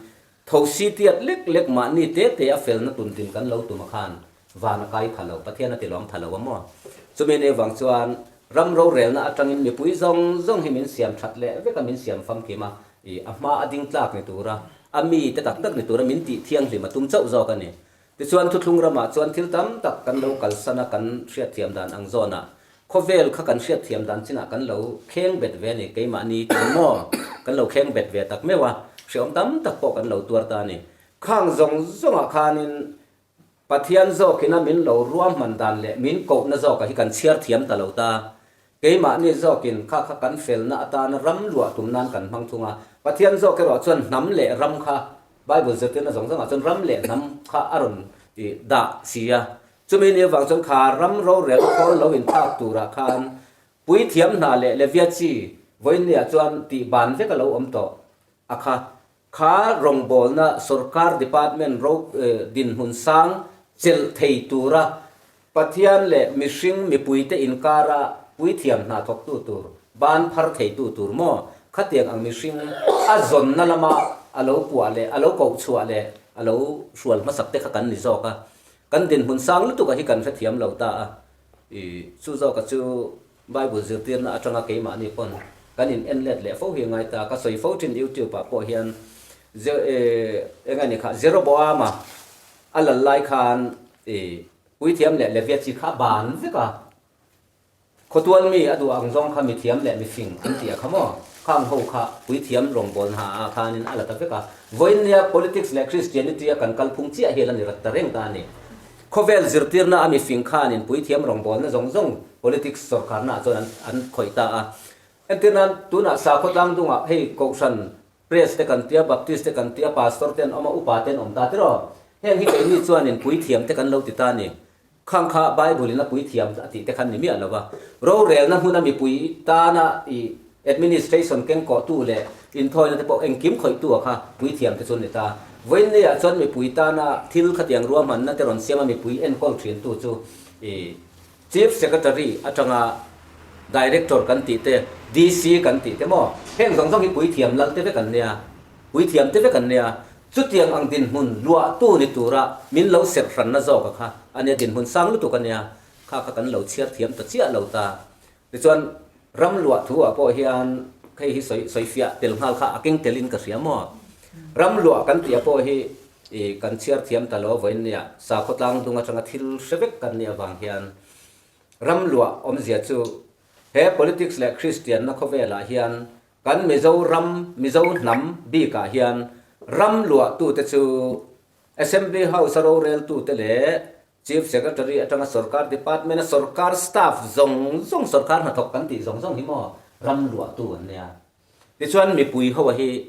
thosi tiat lek lek mahni te te a felna tuntin kan lo tum a khan Van a kai pha lo, Pathian a ti lawm pha lo a maw? Chumi ni vang chuan ram rorelna atangin mipui zawng zawng hi min siam that leh vek a, min siam famkim a, i a hma a ding tlak ni tura, a mi te tak tak ni tura min tih thianghlim a tum chauh zawk a ni. Tichuan thuthlung ramah chuan thil tam tak kan lo kalsan a, kan hriatthiam dan ang zawnah khawvel kha kan hriatthiam dan chinah kan lo kheng bet ve a ni, keimahni tan maw kan lo kheng bet ve tak meuh a, hreawm tam tak pawh kan lo tuar ta a ni. Khang zawng zawngah khanin Pathian zawkina min lo ruahman dan leh min kohna zawkah hi kan chhiar thiam ta lo ta. Keimahni zawkin kha kha kan felna atana ram luah tum nan kan hmang thung a. Pathian zawk erawh chuan hnam leh ram kha Bible zirtirna zawng zawngah chuan ram leh hnam kha a rawn dah si a. Chumi ni avang chuan kha ram rorel khawl lo inthlak turah khan puithiam hna leh Levia chi vawiinniah chuan tih ban vek a lo awm tawh a kha. Kha rawngbawlna sorkar department ro dinhmun sang chelh thei tura Pathian leh mihring mipuite inkara puithiam hna thawktu tur, ban phar theitu tur maw? Khatiang ang mihring a zawnna lama a lo puah leh a lo koh chhuah leh a lo hrual hmasak te kha kan ni zawk a. Kan dinhmun sang lutuk a hi kan hrethiam lo ta a. I chu zawka chu Bible zirtirna atanga keimahni pawn kan in en let leh fo hi a ngai ta. Ka sawi fo thin YouTube ah pawh hian eng a ni kha Jeroboama a lal lai khan i puithiam leh Levia chi kha a ban vek a. Khawtual mi a duh ang zawng kha mithiam leh mifing an tih a kha maw? Khang ho kha puithiam rawngbawlna ah khanin a la ta vek a. Vawiinnia politics leh Christianity a kan kalphung chiah hian a ni rat ta reng ta a ni. Khawvel zirtirna a mifing khanin puithiam rawngbawlna zawng zawng politics sawrkarnaah chuan an an khawih ta a. Entir nan tunah sakhaw tlangdungah hei Kohhran Press te kan tia, Baptist te kan tia, Pastor te an awm a, Upa te an awm ta tiraw? Heng hi keini chuanin puithiam te kan lo ti ta a ni. Khang kha Bible in a puithiam a tih te khan ni miah lo va. Rorelna hmuna mipui tana i administration kengkawhtu leh inthawina te pawh engkim khawihtu a kha puithiam te chu an ni ta. Vawiinniah chuan mipui tana thil khatiang ruahmanna te rawn siama mipui enkawl thintu chu i Chief Secretary atanga Director kan tih te, DC kan tih te maw? Heng zawng zawng hi puithiam lal te vek an nia, puithiam te vek an nia. Chutiang ang dinhmun luahtu ni tura min lo serh hranna zawk a kha a nia, dinhmun sang lutuk a nia, kha kha kan lo chhiar thiam ta chiah lo ta. Tichuan ram luah thu ah pawh hian hei hi sawi sawi fiah tel nghal kha a keng tel in ka hria maw? Ram luah kan tih ah pawh hi i kan chhiar thiam ta lo vawiin nia sakhaw tlang dung atanga thil hre vek kan nih avang hian ram luah awmzia chu he politics leh Kristianna khawvelah hian. Kan Mizoram, Mizo hnam bikah hian ram luahtute chu Assembly House-a roreltute leh Chief Secretary atanga sorkar department-a sorkar staff zawng zawng, sorkar hnathawk kan tih zawng zawng hi maw ram luahtu an nia. Tichuan mipui ho hi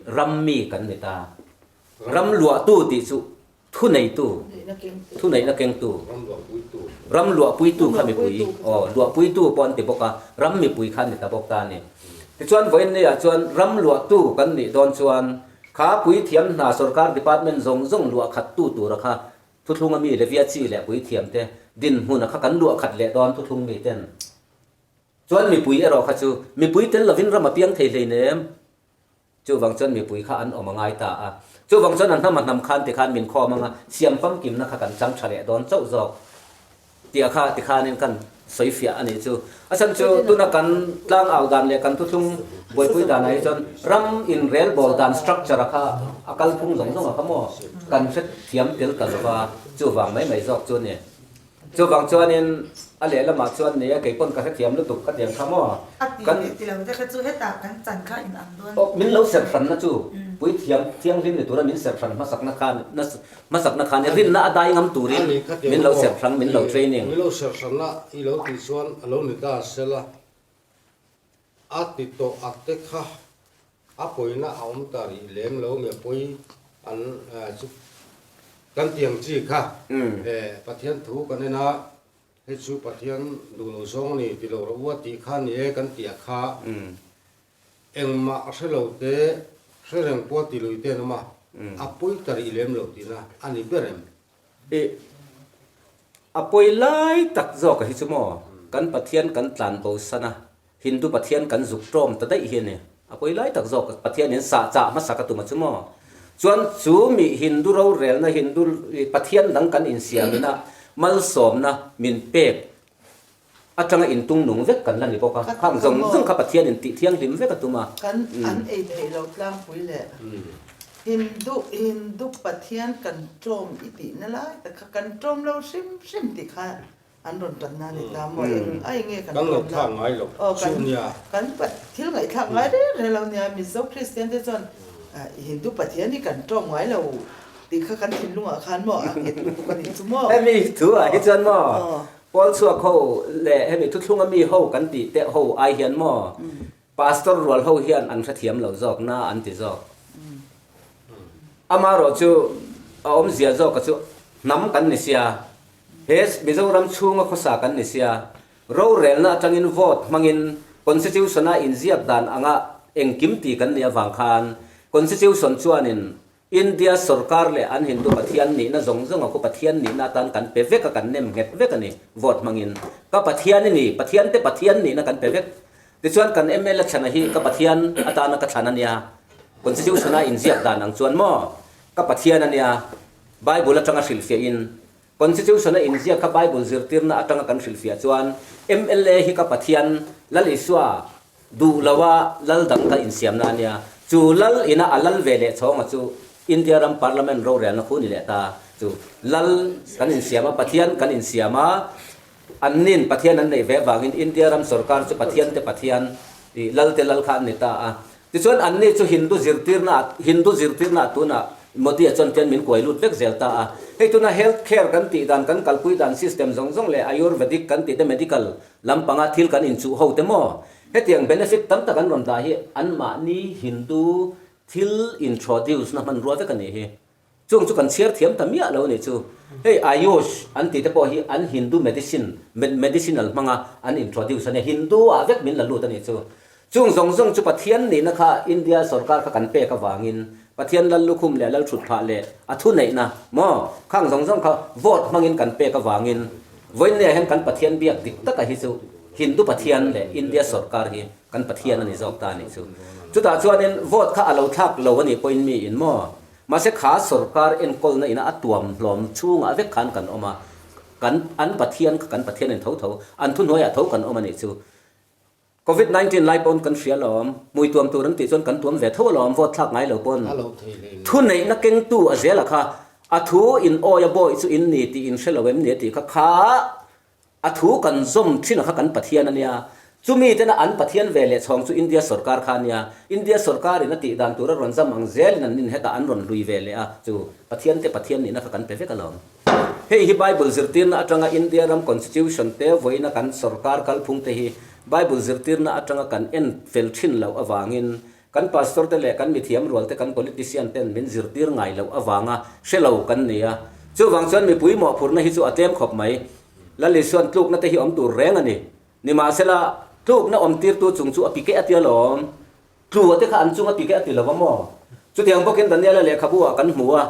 ram mi kan ni ta. Ram luahtu tih chu Thuneitu, thuneihna kengtu, ram luahpuitu kha mipui, aw, luahpuitu pawh an ti bawk a, ram mipui kha an ni ta bawk ta a ni. Tichuan vawiinniah chuan ram luahtu kan nih dawn chuan kha puithiam hna sorkar department zawng zawng luah khattu tura kha thuthlunga mi Levia chi leh puithiamte dinhmuna kha kan luah khat leh dawn thuthlung miten. Chuan mipui erawh kha chu mipui tel lovin ram a piang thei hleinem. Chuvang chuan mipui kha an awm a ngai ta a. Chuvang chuan a hnam a hnam khan tikhan min khawm anga siam famkimna kha kan chang tha leh dawn chauh zawk tih a kha tikhanin kan sawi fiah a nih chu. A chhan chu tuna kan tlang au dan leh kan thuthlung buaipui danah hi chuan ram inrelbawl dan structure a kha a kalphung zawng zawng a kha maw kan hrethiam tel ta lova chuvang mai mai zawk chu a ni. Chuvang chuanin a lehlamah chuan nia kei pawn ka hrethiam lutuk ka tiang kha maw? A ti leh ti lo te kha chu hetah kan chan kha in ang dawn. Aw min lo serh hranna chu puithiam thianghlim ni tura min serh hran hmasakna khan hmasakna khan rinna a dai ngam turin min lo serh hrang min lo training. Min lo serh hranna i lo tih chuan a lo ni ta sela a ti tawh a te kha A pawina a awm ta rih lem lo nge pawi an chu kan ti ang chi kha Pathian thu kan en a, hei chu Pathian duh lo zawng a ni ti lo rawh u a tih kha ni e kan tih a kha engmah hre lo te hre reng pawh ti lui te an awm a, a pawi ta rih lem lo tihna a ni ber em? Ih a pawi lai tak zawk a hi chu maw kan Pathian kan tlan bo san a Hindu Pathian kan zuk ṭawm ta daih hi a ni. A pawi lai tak zawk Pathianin sah chah hmasa ka tum a chu maw? Chuan chu mi Hindu rorelna Hindu Pathian dang kan insiamina malsawmna min pek atanga intung nung vek kan la ni bawk a. Khang zawng zawng kha Pathianin tih thianghlim vek a tum a. Kan an ei theih loh tlangpui leh Hindu Hindu Pathian kan ṭawm i tihna lai tak kha kan ṭawm lo hrim hrim tih kha An rawn tan na ni ta maw eng a enge kan Kan ngaihthlak ngai lo chu nia. Kan thil ngaihthlak ngai reng reng lo nia Mizo Kristian te chuan Hindu Pathian hi kan tawm ngai lo tih kha kan thinlungah khan maw a nghet lutuk a nih chu maw. Hemi thu ah hi chuan maw Pawl chhuak ho leh hemi thuthlunga mi ho kan tih te ho ai hian maw Pastor rual ho hian an hrethiam lo zawk na an ti zawk. Amaherawh chu a awmzia zawka chu hnam kan ni sia. He Mizoram chhunga khawsa kan ni sia, rorelna atangin vote hmangin Constitution-a inziak dan anga engkim ti kan nih avang khan Constitution chuanin India sorkar leh an Hindu Pathian nihna zawng zawnga khu Pathian nihna atan kan pe vek a, kan nem nghet vek a ni vote hmangin. Ka Pathian i ni, Pathian te Pathian nihna kan pe vek. Tichuan kan mla thlana hi ka Pathian atana ka thlan a nia, Constitution-a inziak dan ang chuan maw ka Pathian a nia, Bible atanga hrilhfiahin Constitution a inziak kha Bible zirtirna atanga kan hrilhfiah chuan mla hi ka Pathian Lal Isua duh loa lal dang ka insiamna a nia. Chu lal ina a lal ve leh chhawnga chu India ram Parliament rorelna khu ni leh ta chu lal kan insiam a, Pathian kan insiam a, annin Pathian an neih ve avangin India ram sorkar chu Pathian te Pathian ih lal te lal kha an ni ta a. Tichuan anni chu Hindu zirtirna Hindu zirtirna tunah Modi-a chuan tian min kuai lut vek zel ta a. Hei tuna health care kan tih dan, kan kalpui dan system zawng zawng leh Ayurvedic kan tih te medical lampanga thil kan inchuh ho te maw? Hetiang benefit tam tak an rawn dah hi anmahni Hindu thil introduce na hmanrua vek a nih hi. Chung chu kan chhiar thiam ta miah lo a nih chu. Hei Ayush an tih te pawh hi an Hindu medicine, medicinal hmanga an introduce a nia, Hindu ah vek min la lut a nih chu. Chung zawng zawng chu Pathian nihna kha India sorkar kha kan pek avangin Pathian lal lukhum leh lal thut phah leh a thuneihna maw khang zawng zawng kha vote hmangin kan pek avangin vawiinniah hian kan Pathian biak dik taka hi chu Hindu Pathian leh India sorkar hi kan Pathian a ni zawk ta a nih chu. Chutah chuanin vote kha a lo thlak lo a nih pawhin mi in maw mahse kha sorkar enkawlna ina a tuam hlawm chhungah vek khan kan awm a, kan an Pathian kha kan Pathian in tho tho an thuhnuaiah tho kan awm a nih chu. Covid 19 lai pawn kan hria alawm, hmui tuam tur an tih chuan kan tuam ve tho alawm, vote thlak ngai lo pawn. Thu neihna kengtu a zela kha a thu in awi a bawi chu in ni tih in hre lo em ni a tih kha kha a thu kan zawm thin a kha kan Pathian a nia. Chumi tena an Pathian ve leh chhawng chu India sorkar kha a nia. India sorkarin a tih dan tur a rawn zam ang zelin an inhetah an rawn hlui ve leh a, chu Pathian te Pathian nihna kha kan pe vek alawm. Hei hi Bible zirtirna atanga India ram Constitution te vawiina kan sorkar kalphung te hi Bible zirtirna atanga kan en fel thin loh avangin kan pastor te leh kan mithiam rual te kan politician ten min zirtir ngai loh avanga hre lo kan ni a. Chuvang chuan mipui mawhphurhna hi chu a tlem khawp mai. Lal Isuan tlukna te hi awm tur reng a ni. Nimahsela, tlukna awmtirtu chung chu a pi keh a ti alawm. Tlu a te kha an chung a pi keh a ti lo va maw? Chutiang bawkin Daniela lehkhabu ah kan hmu a,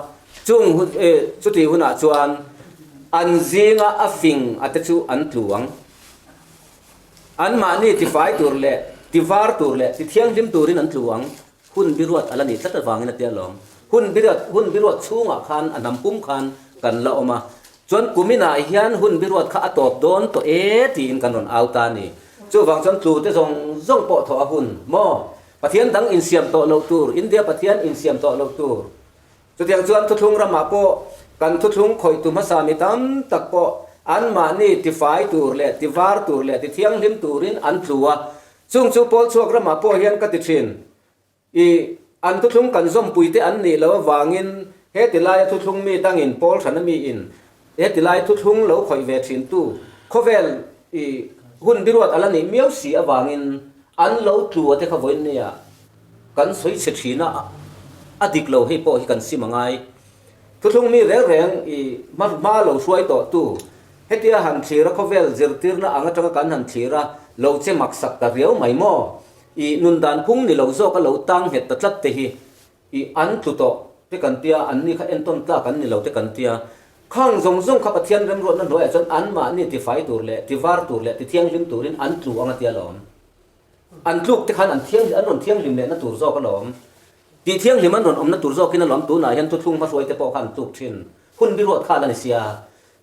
chung hun e chutih hunah chuan an zinga a fing a te chu an tlu ang. Anmahni tifai tur leh tivar tur leh tithianghlim turin an tlu ang. Hun biruat a la nih tlat avangin a ti alawm. Hun biruat hun biruat chhungah khan a hnam pum khan kan la awm a. Chuan kuminah hian hun biruat kha a tawp dawn tawh e tiin kan rawn au ta a ni. Chuvang chuan tlu te zawng zawng pawh thawh a hun maw? Pathian dang insiam tawh loh tur, India Pathian insiam tawh loh tur. Chutiang chuan thuthlung ramah pawh kan thuthlung khawihtu hmasa mi tam tak pawh anmahni tifai tur leh tivar tur leh tithianghlim turin an tlu a. Chung chu pawl chhuak ramah pawh hian ka ti thin. I an thuthlung kan zawmpuite an nih loh avangin heti laia thuthlung mi dangin pawl hrana miin heti lai thuthlung lo khawih ve thintu khawvel i hun biruat a la nih miau si avangin an lo tlu a te kha vawiin nia kan sawi chhe thin a, a dik lo hei pawh hi kan sim a ngai. Thuthlung mi reng reng i hma hma lo hruai tawhtu hetia han thlir a khawvel zirtirna ang atanga kan han thlir a lo che maksak ta riau mai maw? I nun dan phung ni lo zawk a lo tang nghet ta tlat te hi i an tlu tawh te kan tia, an ni kha entawn tlak an ni lo te kan tia. Khang zawng zawng kha Pathian remruatna hnuaiah chuan anmahni tifai tur leh tivar tur leh tithianghlim turin an tlu ang a tia lawm. An tluk te khan an thianghlim an rawn thianghlim lehna tur zawk alawm. Tihthianghlim an rawn awmna tur zawkin alawm tunah hian thuthlung hmahruai te pawh kha an tluk thin. Hun biruat kha a la ni sia.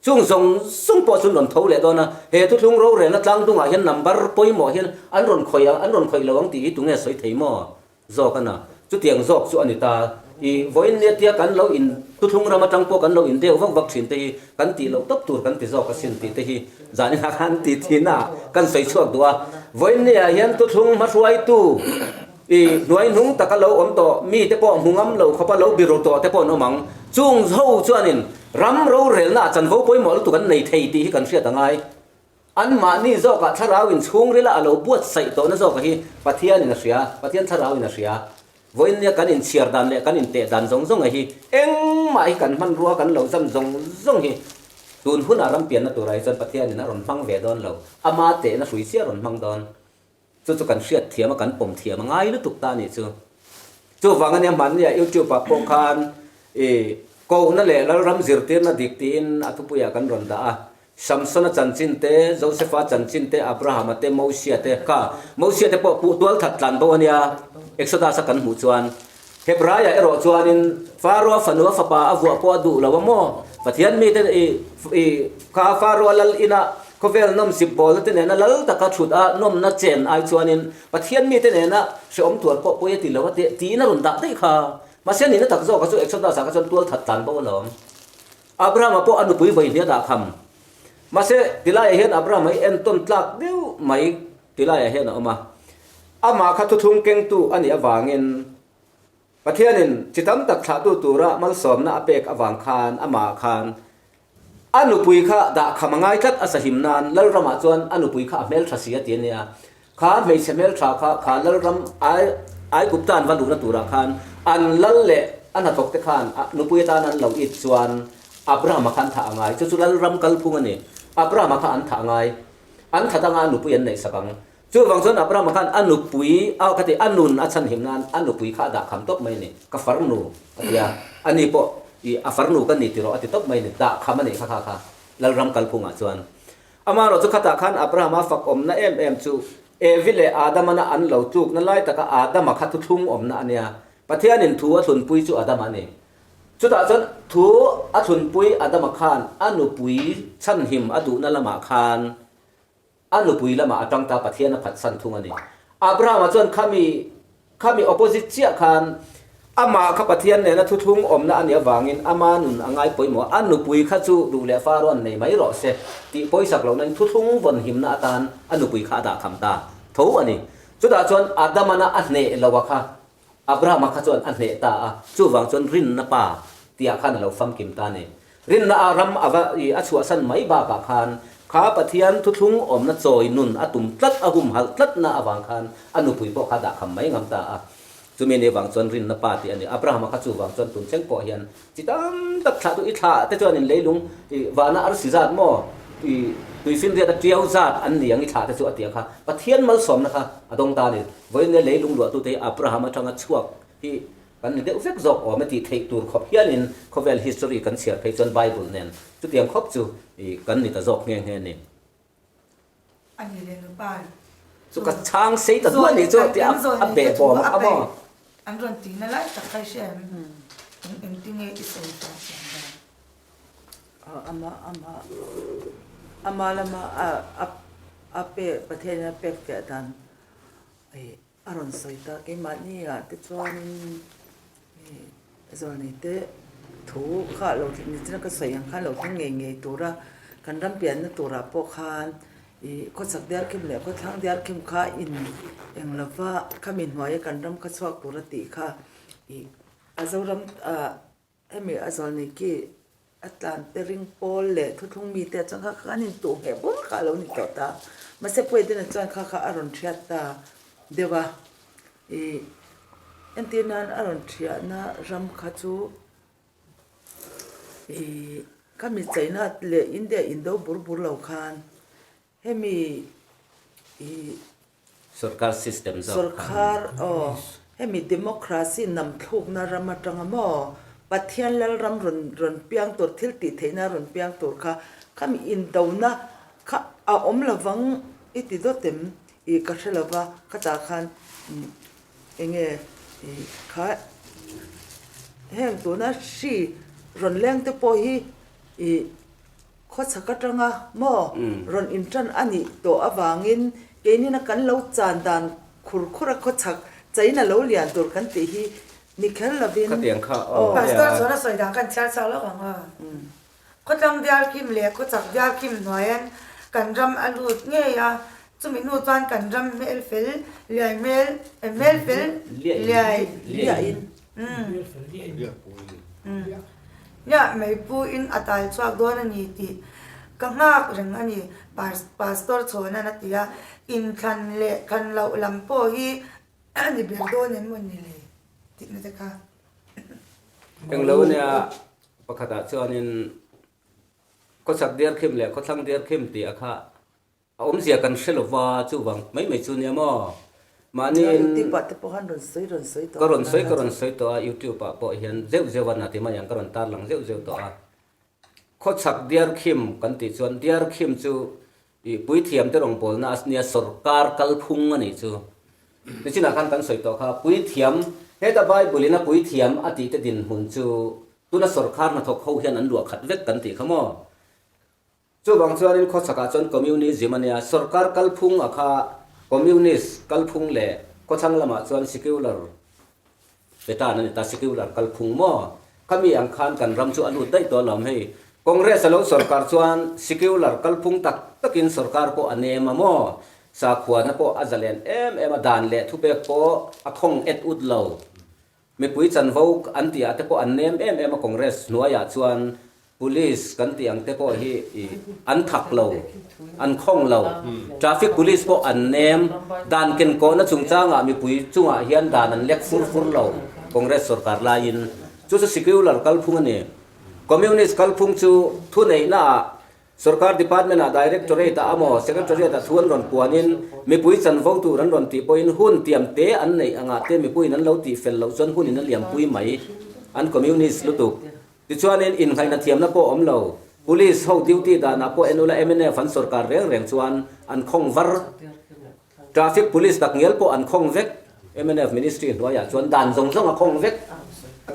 Chung zawng zawng pawh chu an rawn tho leh dawn a, he thuthlung rorelna tlang dungah hian number pawimawh hian an rawn khawih ang, an rawn khawih lo ang tih hi tunge sawi thei maw? Zawk a na. Chutiang zawk chu a ni ta. I vawiin nia tia kan lo in thuthlung ram atang pawh kan lo in deuh vak vak thin te hi kan tih loh tawp tur kan ti zawk asin tih te hi zanin ah khan ti thin a kan sawi chhuak duh a. Vawiin nia hian thuthlung hmahruaitu I hnuai hnung taka lo awm tawh mite pawh hmu ngam lo khawpa lo biru tawh te pawh an awm ang. Chung ho chuanin ram rorelna ah chanvo pawimawh lutuk an nei thei tih hi kan hriat a ngai. Anmahni zawkah thlarau in chhungrila a lo buatsaih tawhna zawkah hi Pathianin a hria, Pathian thlarauin a hria. Vawiinnia kan inchhiar dan leh kan inteh dan zawng zawng a hi engmah hi kan hmanrua kan lo zam zawng zawng hi tun hunah ram pianna turah hi chuan Pathianin a rawn hmang ve dawn lo, ama tehna hrui chiah a rawn hmang dawn. Chu chu kan hriat thiam a, kan pawm thiam a ngai lutuk ta a nih chu. Chuvang ania hmannia YouTube ah pawh khan i kohna leh Lalram zirtirna dik tiin a thupuiah kan rawn dah a. Samsona chanchin te, Josefa chanchin te, Abrahama te, Mosia te kha Mosia te pawh puh tual that tlan bo ania Exodus a kan hmuh chuan. Hebraia erawh chuanin Faroa fanu a fapa a vuah pawh a duh lo a maw? Pathian mite i i kha Faroa lal ina khawvel nawmsip bawlna te nena lal taka thut a nawmna chen ai chuanin Pathian mite nena hrehawm tuar pawh pawi a ti lo a tih tiin a rawn dah daih kha. Mahse nihna tak zawkah chu Exodus-ah kha chuan tual that tlan bo alawm. Abrahama pawh a nupui vawi hnih a dah kham. Mahse tilaiah hian Abrahama hi entawn tlak deuh mai Tilaiah hian a awm a. Amah kha thuthlung kengtu a nih avangin Pathianin chi tam tak thlahtu tura malsawmna a pek avang khan amah khan a nupui kha dah kham a ngai tlat a sahim nan Lalramah chuan a nupui kha a hmeltha si a ti a nia. Kha hmeichhe hmeltha kha kha Lalram Aigupta an va luhna turah khan an lal leh a hnathawk te khan a nupui atan an lo it chuan Abrahama kha an thah a ngai. Chu chu Lalram kalphung a ni. Abrahama kha an thah a ngai. An that anga a nupui an neih sak ang. Chuvang chuan Abrahama khan a nupui a ka ti a nun a chhanhim nan a nupui kha a dah kham tawp mai a ni. Ka farnu a ti a, a ni pawh i a farnu ka ni tiraw a ti tawp mai a ni. Dah kham a neih kha kha kha Lalram kalphungah chuan. Amaherawh chu khatah khan Abrahama fak awmna em em chu Evi leh Adamana an lo tlukna lai taka Adama kha thuthlung awmna a nia. Pathianin thu a thlunpui chu Adama a ni. Chutah chuan thu a thlunpui Adama khan a nupui chhanhim a duhna lamah khan a nupui lamah a tang ta Pathian a phatsan thung a ni. Abrahama chuan khami khami opposite chiah khan amah kha Pathian nena thuthlung awmna a nih avangin ama nun a ngai pawimawh a, a nupui kha chu duh leh fa rawn nei mai rawh se tih pawisak lohna in thuthlung vawnhimna atan a nupui kha a dah kham ta. tho a ni. Chutah chuan Adamana a hneh lo a kha Abrahama kha chuan a hneh ta a, chuvang chuan rinna pa tihah khan a lo famkim ta a ni. Rinna a ram a va i a chhuahsan mai bakah khan kha Pathian thuthlung awmna chawi nun a tum tlat, a humhalh tlatna avang khan a nupui pawh kha a dahkham mai ngam ta a. Chumi ni vang chuan rinna pa tih a ni. Abrahama kha chuvang chuan tun thleng pawh hian chi tam tak thlah tu i thlah te chuan in leilung i vana arsi zat maw i tuifinriat a tiau zat an ni ang i thlah te chu a ti ang kha Pathian malsawmna kha a dawng ta a ni. Vawiin leilung luahtute hi Abraham atanga chhuak hi kan ni deuh vek zawk awm e tih theih tur khawp hianin khawvel history kan chhiar phei chuan Bible nen chutiang khawp chu kan ni ta zawk nghe nghe a ni. A ni leh nupa chu ka chhang sei ta duah ni chu tih a beh bawm a kha maw. An rawn tihna lai tak kha i hria em? Engtinge i sawi ta chian dan? Ama ama ama lama a a pe Pathianin a pek fiah dan a rawn sawi ta. Keimahni ah te chuanin zawlnei te thu kha lo thleng ni china ka sawi ang khan lo thleng ngei ngei tura kan ram pianna turah pawh khan ih khawchhak diarkhim leh khawthlang diarkhim kha in eng lova khami hnuaia kan ram kha chhuak tura tih kha ih a Zoram ah Hemi a zawlnei ki a tlan te ring pawl leh thuthlung mite ah chuan kha kha an intuh ngheh bur kha a lo ni tawh ta. Mahse Puaidena chuan kha kha a rawn thiat ta deuh a. Ih entir nan a rawn thiahna ram kha chu ih khami China leh India indo bur bur lo khan Hemi i Sorkar system zawk kha. Sorkar aw hemi democracy nam thlukna ram atanga maw Pathian lal ram rawn rawn piang tur thil tih theihna rawn piang tur kha khami indona kha a awm lovang i ti dawt em i ka hre lova khatah khan enge i kha heng tuna hri rawn leng te pawh hi i Khawchhak atanga maw rawn intan a nih tawh avangin keinina kan lo chan dan khur khur a khawchhak chain a lo lian tur kan tih hi ni kher lovin Khatiang kha aw. Pastor chuan a sawi dan khan chhiar chak lawk ang a. Khawtlang dialkhim leh khawchhak dialkhim hnuaiin kan ram a lut ngei a, chumi hnu chuan kan ram hmel fel liai hmel hmel fel liai liahin. Nia, meipu in a tal chhuak dawn a ni tih ka nghak reng a ni, Pastor Chhawna'n a ti a. Inthlan leh thlan loh lam pawh hi a ni ber dawn em maw ni le tihna te kha. Englo nia, pakhatah chuanin khawchhak diarkhim leh khawthlang diarkhim tih a kha A awmzia kan hre lova, chuvang mai mai chu nia maw? Mahniin YouTube ah te pawh khan rawn sawi rawn sawi tawh ka rawn sawi ka rawn sawi tawh a, YouTube ah pawh hian zeuh zeuh a na ti mai ang ka rawn tarlang zeuh zeuh tawh a. Khawchhak Diarkhim kan tih chuan Diarkhim chu ih puithiam te rawngbawlna a nia sawrkar kalphung a nih chu. Nichinah khan kan sawi tawh kha puithiam heta Bible in a puithiam a tih te dinhmun chu tuna sawrkar hnathawk ho hian an luah khat vek kan tih kha maw? Chuvang chuanin khawchhakah chuan Communism a nia, sorkar kalphung a kha Communist kalphung leh khawthlang lamah chuan Secular petan a ni ta, Secular kalphung maw? Khami ang khan kan ram chu a lut daih tawh alawm hei. Congress a lo sorkar chuan Secular kalphung tak takin sorkar pawh a nem a maw? Sakhuana pawh a zalen em em a, dan leh thupek pawh a khawng et ut lo. Mipui chanvo an tih ah te pawh an nem em em a Congress hnuaiah chuan Police kan tih ang te pawh hi an thak lo, an khawng lo. Traffic Police pawh an nem. Dan kenkawhna chungchangah mipui chungah hian dan an lek fur fur lo Congress sorkar laiin. Chu chu secular kalphung a ni. Communist kalphung chu thuneihna ah Sorkar Department ah Directorate ah amaw Secretariat ah thu an rawn puanin mipui chanvo tur an rawn tih pawhin hun tiam te an neih angah te mipuiin an lo tih fel loh chuan hunin a liampui mai. An Communist lutuk. Tichuanin inngaihna thiamna pawh awm lo. Police ho duty danah pawh en ula mnf an sorkar reng reng chuan an khawng var. Traffic police tak ngial pawh an khawng vek. Mnf ministry hnuaiah chuan dan zawng zawng a khawng vek.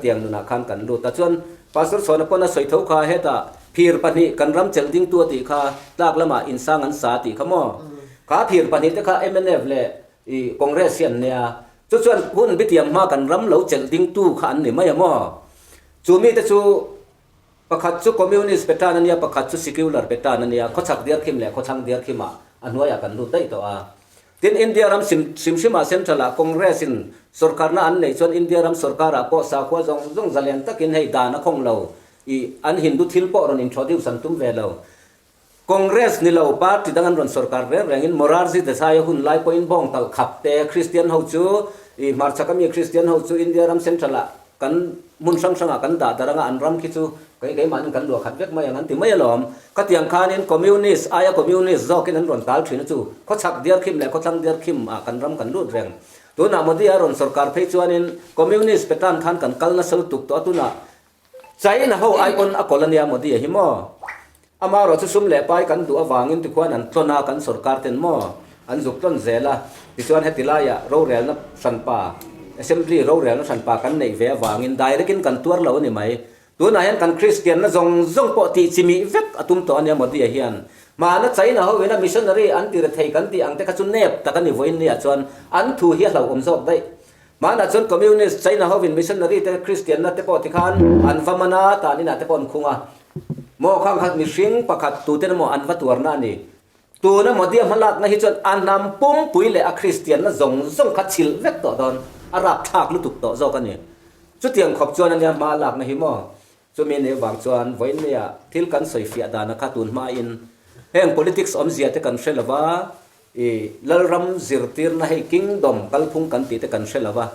Tiang nunah khan kan lut a. Chuan Pastor Chhawna pawn a sawi tho kha hetah phir pahnih kan ram chelh ding tu a tih kha tlak lamah insang an sa tih kha maw? Kha phir pahnih te kha mnf leh Congress hi an nia. Chu chuan hun bitiam hma kan ram lo chelh ding tu kha an ni mai a maw? Chu mite chu pakhat chu Communist pe tan a nia, pakhat chu Secular pe tan a nia. Khawchhak diarkhim leh khawthlang diarkhimah a hnuaiah kan lut daih tawh a. Tin, India ram hrim hrimah Central-ah Congress-in sorkarna an neih chuan India ram sorkarah pawh sakhua zawng zawng zalen takin hei dan a khawng lo i an Hindu thil pawh rawn introduce an tum ve lo. Congress ni lo party dang an rawn sorkar reng rengin Morarji Desai-a hun lai pawhin bawng talh khap te Christian ho chu i hmarchhak ami Christian ho chu India ram Central-ah kan hmun hrang hrangah kan dah darh anga an ram khi chu kei keimahnin kan luah khat vek mai ang an ti mai alawm. Khatiang khanin Communist aia Communist zawkin an rawn tal thin a chu khawchhak diarkhim leh khawthlang diarkhim ah kan ram kan lut reng. Tunah Modi a rawn sorkar phei chuanin Communist petan khan kan kal nasa lutuk tawh a tunah China ho ai pawn a kawlh ania Modi a hi maw? Amaherawh chu sum leh pai kan duh avangin tikhuan an tlawn a, kan sorkar ten maw an zuk tlawn zel a, tichuan heti laiah rorelna hranpa, Assembly rorelna hranpa kan neih ve avangin direct in kan tuar lo a ni mai. Tunah hian kan Kristianna zawng zawng pawh tih chimih vek a tum tawh ania Modi a hian. Hmana China ho ina missionary an ti rethei kan tih ang te kha chu nep tak a ni vawiin nia chuan an thu hi a hlauhawm zawk daih. Hmanah chuan Communist China hovin missionary te Kristianna te pawh tikhan an va man a, tan inah te pawh an khung a. Maw khang kha mihring pakhat tute emaw an va tuarna a ni. Tuna Modi-a hmalakna hi chuan a hnam pumpui leh a Kristianna zawng zawng kha chhilh vek tawh dawn, a rapthlak lutuk tawh zawk a ni. Chutiang khawp chuan ania hma lakna hi maw? Chumi nih vang chuan vawiinnia thil kan sawifiah dana kha tun hmain heng politics awmzia te kan hre lo va, i Lalram zirtirna hei kingdom kalphung kan tih te kan hre lo va,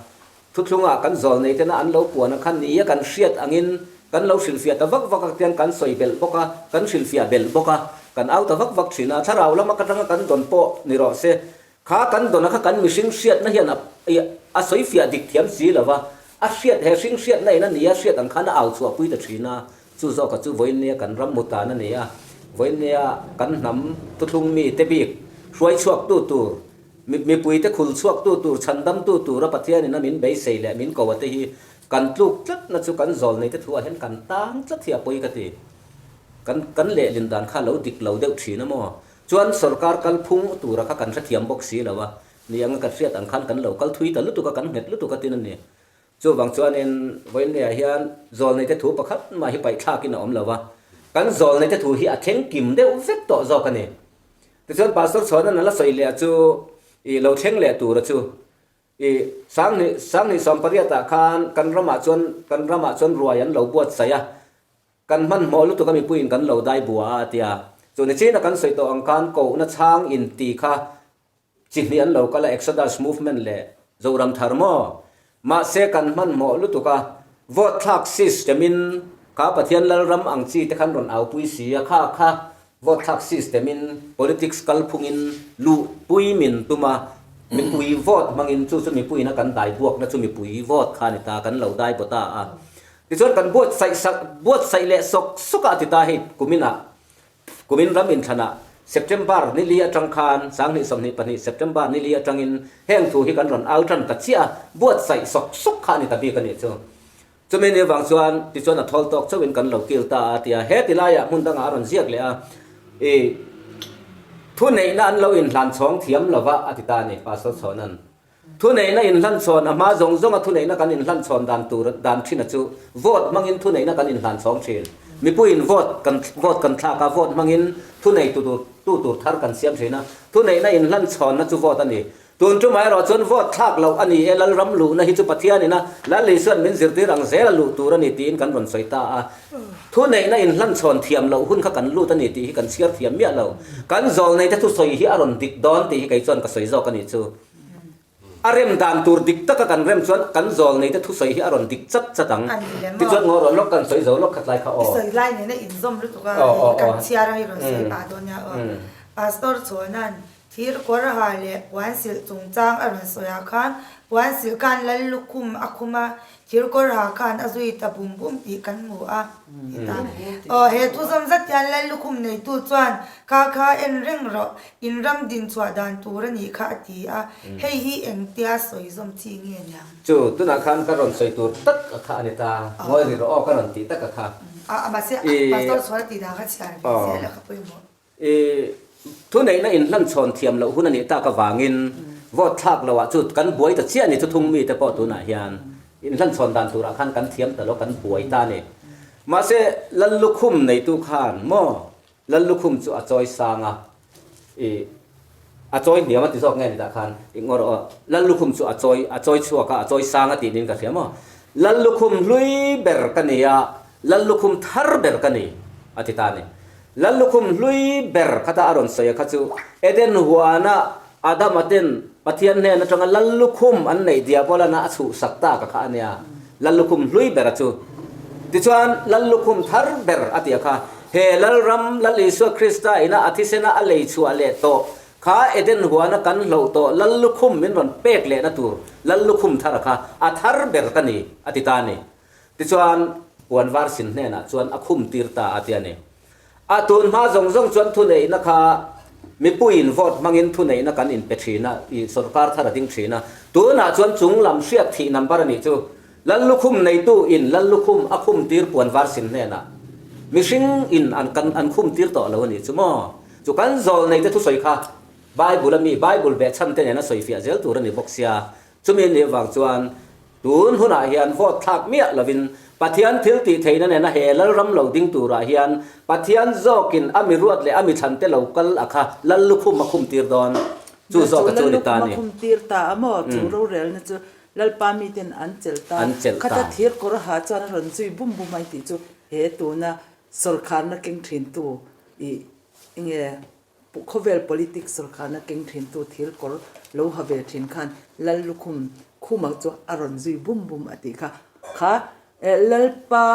thuthlungah kan zawl nei tena an lo puan a kha nia kan hriat angin kan lo hrilhfiah ta vak vak a tiang kan sawi belh bawk a, kan hrilhfiah belh bawk a, kan au ta vak vak thin a, thlarau lama ka tanga kan dawn pawh ni rawh se. Kha kan dawna kha kan mihring hriatna hian a a sawi fiah dik thiam si lo va, a hriat he hring hriatna in a nia hriat ang khan a au chhuah pui ta thin a, chu zawka chu vawiinnia kan ram mu tan a ni a, vawiinnia kan hnam thuthlung mi te bik hruai chhuak tu tur, mipui te khul chhuak tu tur, chhandam tu tura Pathian in a min beisei leh min ko a te hi kan tluk tlat na chu kan zawl nei te thu ah hian kan tang tlat hi a pawi ka ti. Kan kan lehlin dan kha a lo dik lo deuh thin a maw? Chuan sorkar kalphung tura kha kan hrethiam bawk si lo a, ni anga kan hriat ang khan kan lo kal thui ta lutuk a, kan nghet lutuk a tin a ni. Chuvang chuanin vawiinniah hian zawlneite thu pakhat mah hi paihthlakin a awm lo a, kan zawlneite thu hi a thleng kim deuh vek tawh zawk a ni. Tichuan Pastor Chhuanan a la sawi leh a chu i lo thleng leh tura chu i Sanghnih Sanghnih sawmpariatah khan kan ramah chuan kan ramah chuan ruai an lo buatsaih a, Kan hmanhmawh lutuk a mipuiin kan lo dai bua a a ti a. Chu ni chin a kan sawi tawh ang khan kohna chhang in ti kha chi hnih an lo kal a Exodus movement leh Zoram thar maw? Mahse kan hmanhmawh lutuk a vote thlak system in kha Pathian Lalram ang chi te khan rawn aupui si a kha kha vote thlak system in politics kalphung in luh pui min tum a mipui vote hmang in chu chu mipuiin a kan dai buakna chu mipui vote kha a ni ta kan lo dai baw ta a. Tichuan kan buatsaih sak buatsaih leh sawk sawk a ti ta hei kuminah kumin ram inthlanah September ni li atang khan 2022 September ni li atangin heng thu hi kan rawn au tan ta chiah a buatsaih sawk sawk kha a ni ta bik a nih chu. Chumi ni vang chuan tichuan a thawl tawk chauhin kan lo kil ta a ti a he ti laiah hmun dangah a rawn ziak leh a i thuneihna an lo inhlan chhawng thiam lova a ti ta a ni Pastor Chhawnan. Thuneihna inhlanchhawn a hma zawng zawnga thuneihna kan inhlanchhawn dan tur dan thin a chu vote hmangin thuneihna kan inhlanchhawng thin. Mipuiin vote kan vote kan thlak a, vote hmangin thuneitu tur tu tur thar kan siam thin a. Thuneihna inhlanchhawnna chu vote a ni. Tun tumah erawh chuan vote thlak loh a ni e, Lalram luhna hi chu Pathianin a Lal Isuan min zirtir ang zel a luh tur a ni tiin kan rawn sawi ta a. Thuneihna inhlanchhawn thiam loh hun kha kan lut a ni tih hi kan chhiar thiam miah lo. Kan zawlneite thusawi hi a rawn dik dawn tih hi kei chuan ka sawi zawk a nih chu. A rem dan tur dik taka kan rem chuan kan zawl neite thusawi hi a rawn dik chat chat ang. Tichuan ngaw rawh lawk kan sawi zo lawk khat lai kha aw. I sawi lai nena inzawm lutuk a, hei kan chhiar ang i rawn sawi pah dawn nia aw. Pastor Chhuana'n thir kawr ha leh puan silh chungchang a rawn sawi ah khan puan silh khan lal lukhum a khum a, thir kawr ha khan a zui ta bum bum tih kan hmu a. Aw he thuzawm zat hian lal lukhum neitu chuan kha kha en reng rawh In ram din chhuah dan tur a nih kha a ti a, hei hi engtia sawi zawm chi nge niang? Chu, tunah khan ka rawn sawi tur tak a kha a ni ta, ngawi ri rawh aw ka rawn tih tak a kha. A, mahse pastor chhuan a tih dan kha chhiar ve zel a kha pawimawh. I thuneihna inhlanchhawn thiam loh hun a nih tak avangin vote thlak loh ah chu kan buai ta chiah a ni chu thung mite pawh tunah hian inhlanchhawn dan turah khan kan thiam ta lo kan buai ta a ni. Mahse Lallukhum neitu khan maw Lallukhum chu a chawi sang a, i. A chawi hniam a ti zawk nge ni tah khan i ngaw rawh aw. Lal lukhum chu a chawi a chawi chhuak a, a chawi sang a tih niin ka hria maw. Lal lukhum hlui ber ka ni a, lal lukhum thar ber ka ni a ti ta a ni. Lal lukhum hlui ber khata a rawn sawi a kha chu Eden huana Adama ten Pathian hnen atanga lal lukhum an neih Diabolana a chhuhsak ta ka kha a nia. Lal lukhum hlui ber a chu. Tichuan lal lukhum thar ber a ti a kha. He Lalram, Lal Isua Krista ina a thisena a lei chhuah leh tawh kha Eden huana kan hloh tawh Lal lukhum min rawn pek lehna tur Lal lukhum thar a kha a thar ber ka ni a ti ta a ni. Tichuan puan var sin hnenah chuan a khum tir ta a ti a ni. A tun hma zawng zawng chuan thuneihna kha mipuiin vote hmangin thuneihna kan inpe thin a, i sorkar thar a ding thin a. Tunah chuan chung lam hriat thih number a nih chu. Lal lukhum neitu in lal lukhum a khum tir puan var sin hnenah mihring in an kan an khum tir tawh lo a nih chu maw? Chu kan zawl neite thusawi kha Bible a mi Bible behchhan te nena sawi fiah zel tur a ni bawk sia. Chumi nih vang chuan tun hunah hian vote thlak miah lovin Pathian thil tih theihna nena he Lalram lo ding turah hian Pathian zawkin a mi ruat leh a mi thlan te lo kal a kha Lal lukhum a khum tir dawn. Chu zawk a chu ni ta a ni. Chu Lal lukhum a khum tir ta a maw? Chu rorelna chu Lalpa miten an chelh ta. An chelh ta. Khata thir kawr ha chuan a rawn zui bum bum mai tih chu he tuna sawrkharna keng thintu i nge Khawvel politics sawrkharna keng thintu thir kawr lo ha ve thin khan Lal lukhum khuma chu a rawn zui bum bum a tih kha. Kha Lalpa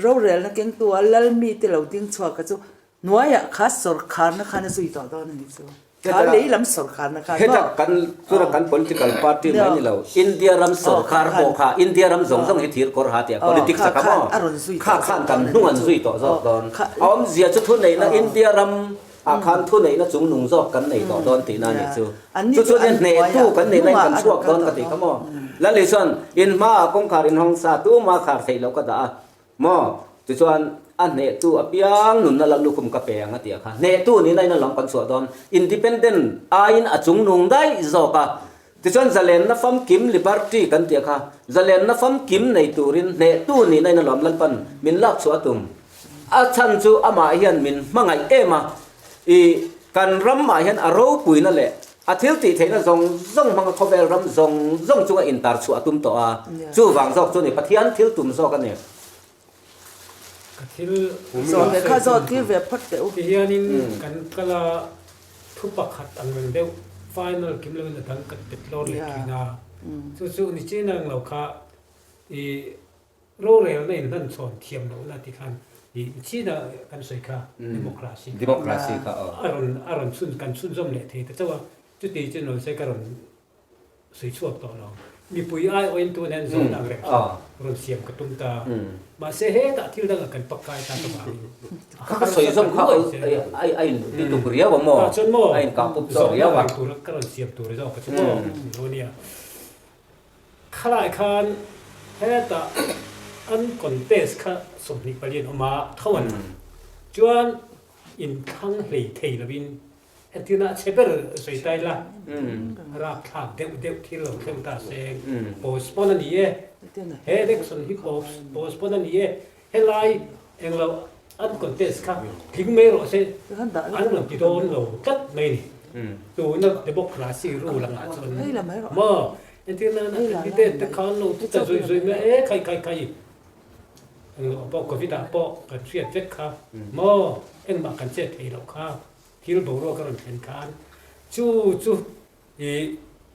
rorelna kengtu a Lal mite lo ding chhuak kha chu hnuaiah kha sawrkharna khan a zui tawh dawn a nih chu. Kha lei lam sawrkharna khan maw? Heta kan tuna kan political party mai ni lo, India ram sawrkhar pawh kha India ram zawng zawng hi thir kawr ha tia politics a kha maw? Kha khan kan hnung an zui tawh zawk dawn. A awmzia chu thuneihna India ram Ah khan thuneihna chungnung zawk kan nei tawh dawn tihna a nih chu. Chu chuan hian hnehtu kan neihna in kan chhuak dawn ka tih kha maw? Lali chuan in hmaah kawngkhar inhawng sa tuma khar theih loh ka dah a maw? Tichuan a hnehtu apiang nunna lal lukhum ka pe ang a ti a kha. Hnehtu nihna in a lam kan chhuah dawn. Independent aiin a chungnung daih zawk a. Tichuan zalenna famkim liberty kan tih a kha. Zalenna famkim nei turin hnehtu nihna in a lawm Lalpan min lak chhuah a tum. A chhan chu amah hian min hmangaih em a, i kan ramah hian a ropuina leh a thil tih theihna zawng zawng hmanga khawvel ram zawng zawng chunga intar chhuah a tum tawh a, chuvang zawk chu a ni, Pathian thil tum zawk a ni. Ka thil Zawh ve kha zawh tir ve phawt teh u. Tihianin kan kal a, thu pakhat ang reng deuh final kim loin a dang kan pet lawr leh thin a, chu chu ni chin ang lo kha i Rorelna in hlan chhawn thiam lohna ti khan i china kan sawi kha democracy kha Democracy kha aw. a rawn a rawn chhun kan chhunzawm leh thei ta chauh a, chuti chu nawn se ka rawn sawi chhuak tawh lo. Mipui aiawhin tun hian zawhna ang reng kha rawn siam ka tum ta. Mahse hetah thil dangah kan pakkai ta ka vangin a Kha ka sawi zawm kha harsa ta awl ai a in ti tuk riau a maw? Tah chuan maw A in kah pup chawk zawhna riau a. ang tur ka rawn siam tur zawk ka chu maw ni lo nia. Khalai khan hetah an contest kha 24 an awm a, tho an chuan inthlang hlei thei lovin entirna a chhe ber sawi ta ila, rapthlak deuh deuh thil lo thleng ta se, postpone a ni e, he election hi postpone a ni e, helai englo an contest kha tling mai rawh se an rawn ti dawn lo tlat mai a ni. Tuna democracy rule angah chuan maw entir nana candidate te khan lo ti ta zui zui mai e khai khai khai englo pawh covid ah pawh kan hriat vek kha maw engmah kan chet thei loh kha thil boruak a rawn thlen khan chu chu i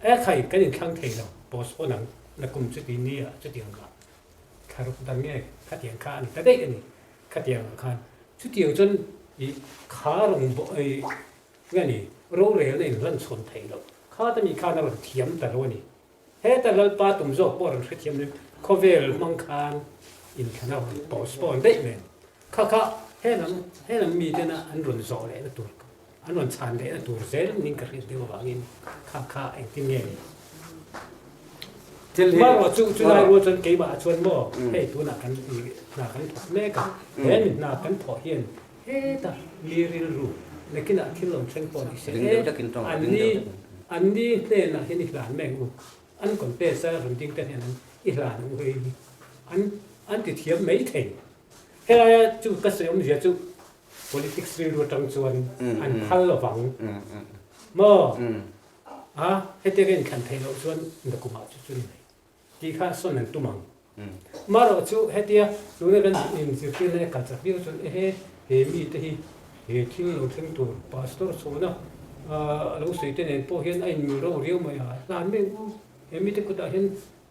e khai kan inthlang thei lo postpone ang nakum chuti ni ah chutiang kha Thlaruk dan nge khatiang kha a ni ta daih a ni. Khatiang ah khan chutiang chuan i kha rawn bawh i nge ni rorelna in hlan chhawn theih loh kha ta mi khan a rawn thiam ta lo a ni. Heta Lalpa tum zawk pawh a rawn hrethiam lo khawvel hmang khan inthlan a rawn postpone daih mai. Kha kha helam helam mitena an rawn zawh lehna tur An rawn chhan lehna tur zel ning ka hriat deuh avangin kha kha engtin nge ni? Marawh chu chulai rual chuan keimah chuan maw hei tunah kan hna kan thawk mek a, he mi hna kan thawh hian heta mi rilru nakinah thil lo thleng pawh ni se e, anni anni hnenah hian i hlan mek u, an contest a rawn ding te hnen an i hlan u hei an an ti thiam mai thei. Helaia chu ka sawi awmzia chu Politics rilru atang chuan an phal lovang. Maw? A, hetiang a inthlan theih loh chuan nakumah chu chu ni mai. Tih kha sawn an tum ang. Marawh chu hetia tuna kan inzirtirna hi a kal chak viau chuan ehe he mite hi he thil lo thleng tur pastor chhawna a lo sawi te nen pawh hian a inmil rauh riau mai a, hlan mai u, he mite kutah hian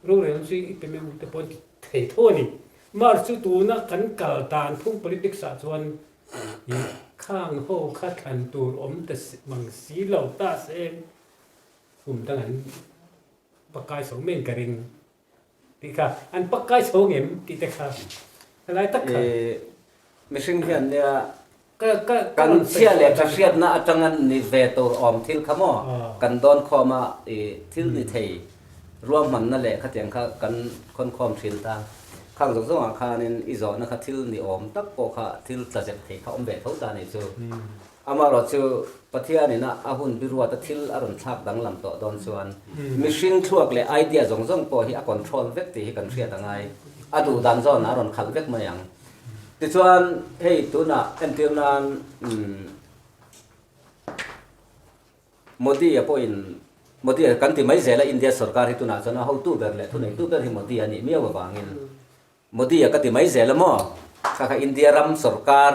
rorelna chu i pe mai u te pawh an ti thei tho a ni. Marawh chu tuna kan kal dan phung politics ah chuan ih khang ho kha thlan tur awm ta mang si lo ta se kum dang an Pakkai chho men ka ring tih kha an pakkai chho ngem tih te kha helai tak kha. Mihring hian nia kan chhia leh tha hriatna atanga ni ve tur awm thil kha maw kan dawn khawm a i thil ni thei ruahmanna leh khatiang kha kan khawn khawm thin ta. Khang zawng zawngah khanin i zawhna kha thil ni awm tak pawh kha thil tla zep thei kha awm ve tho ta ni chu. Amaherawh chu Pathianin a a hun biruata thil a rawn thlak danglam tawh dawn chuan mihring thluak leh idea zawng zawng pawh hi a control vek tih hi kan hriat a ngai. A duh dan zawnah a rawn khalh vek mai ang. Tichuan hei tunah entir nan umm Modi-a pawhin Modi-a kan ti mai zel a India sorkar hi tunah chuan a hotu ber leh thuneitu ber hi Modi a nih miau avangin Modi a ka ti mai zel a maw? Kha kha India ram sorkar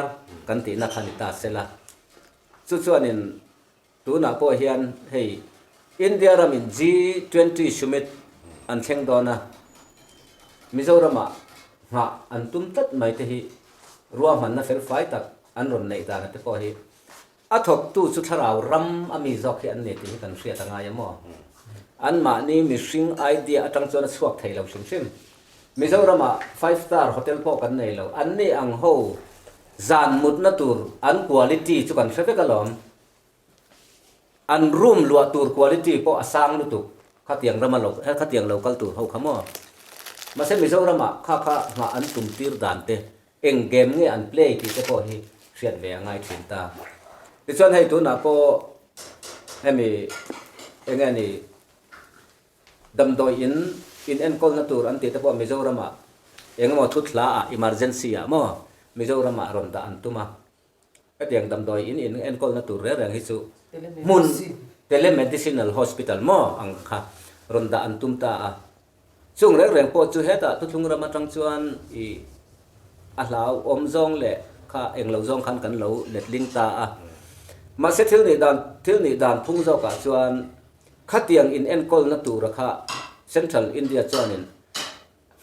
kan tihna kha ni ta sela. Chu chuanin tunah pawh hian hei India ramin G20 Summit an thleng dawn a, Mizoramah nghah an tum tlat mai te hi ruahmanna felfai tak an rawn neih dan te pawh hi A thawktu chu thlarau ram a mi zawk hi an ni tih hi kan hriat a ngai a maw? Anmahni mihring idea atang chuan a chhuak thei lo hrim hrim. Mizoramah five star hotel pawh kan nei lo. Anni ang ho zan mutna tur an quality chu kan hre vek alawm. An room luah tur quality pawh a sang lutuk khatiang rama lo khatiang lo kal tur ho kha maw? Mahse Mizoramah kha kha nghah an tum tir dan te Eng game nge an play tih te pawh hi hriat ve a ngai thin ta. Tichuan hei tunah pawh hemi eng nge ni damdawi in in enkawlna tur an tih te pawh Mizoramah eng emaw thuthla ah emergency ah maw Mizoramah rawn dah an tum a. Hetiang damdawi in in enkawlna tur reng reng hi chu hmun telemedicinal hospital maw ang kha rawn dah an tum ta a. Chung reng reng pawh chu hetah thuthlung ram atang chuan i a hlauhawm zawng leh kha englo zawng khan kan lo letling ta a. Mahse thil nih dan thil nih dan phung zawkah chuan khatiang in enkawlna tura kha Central India chuanin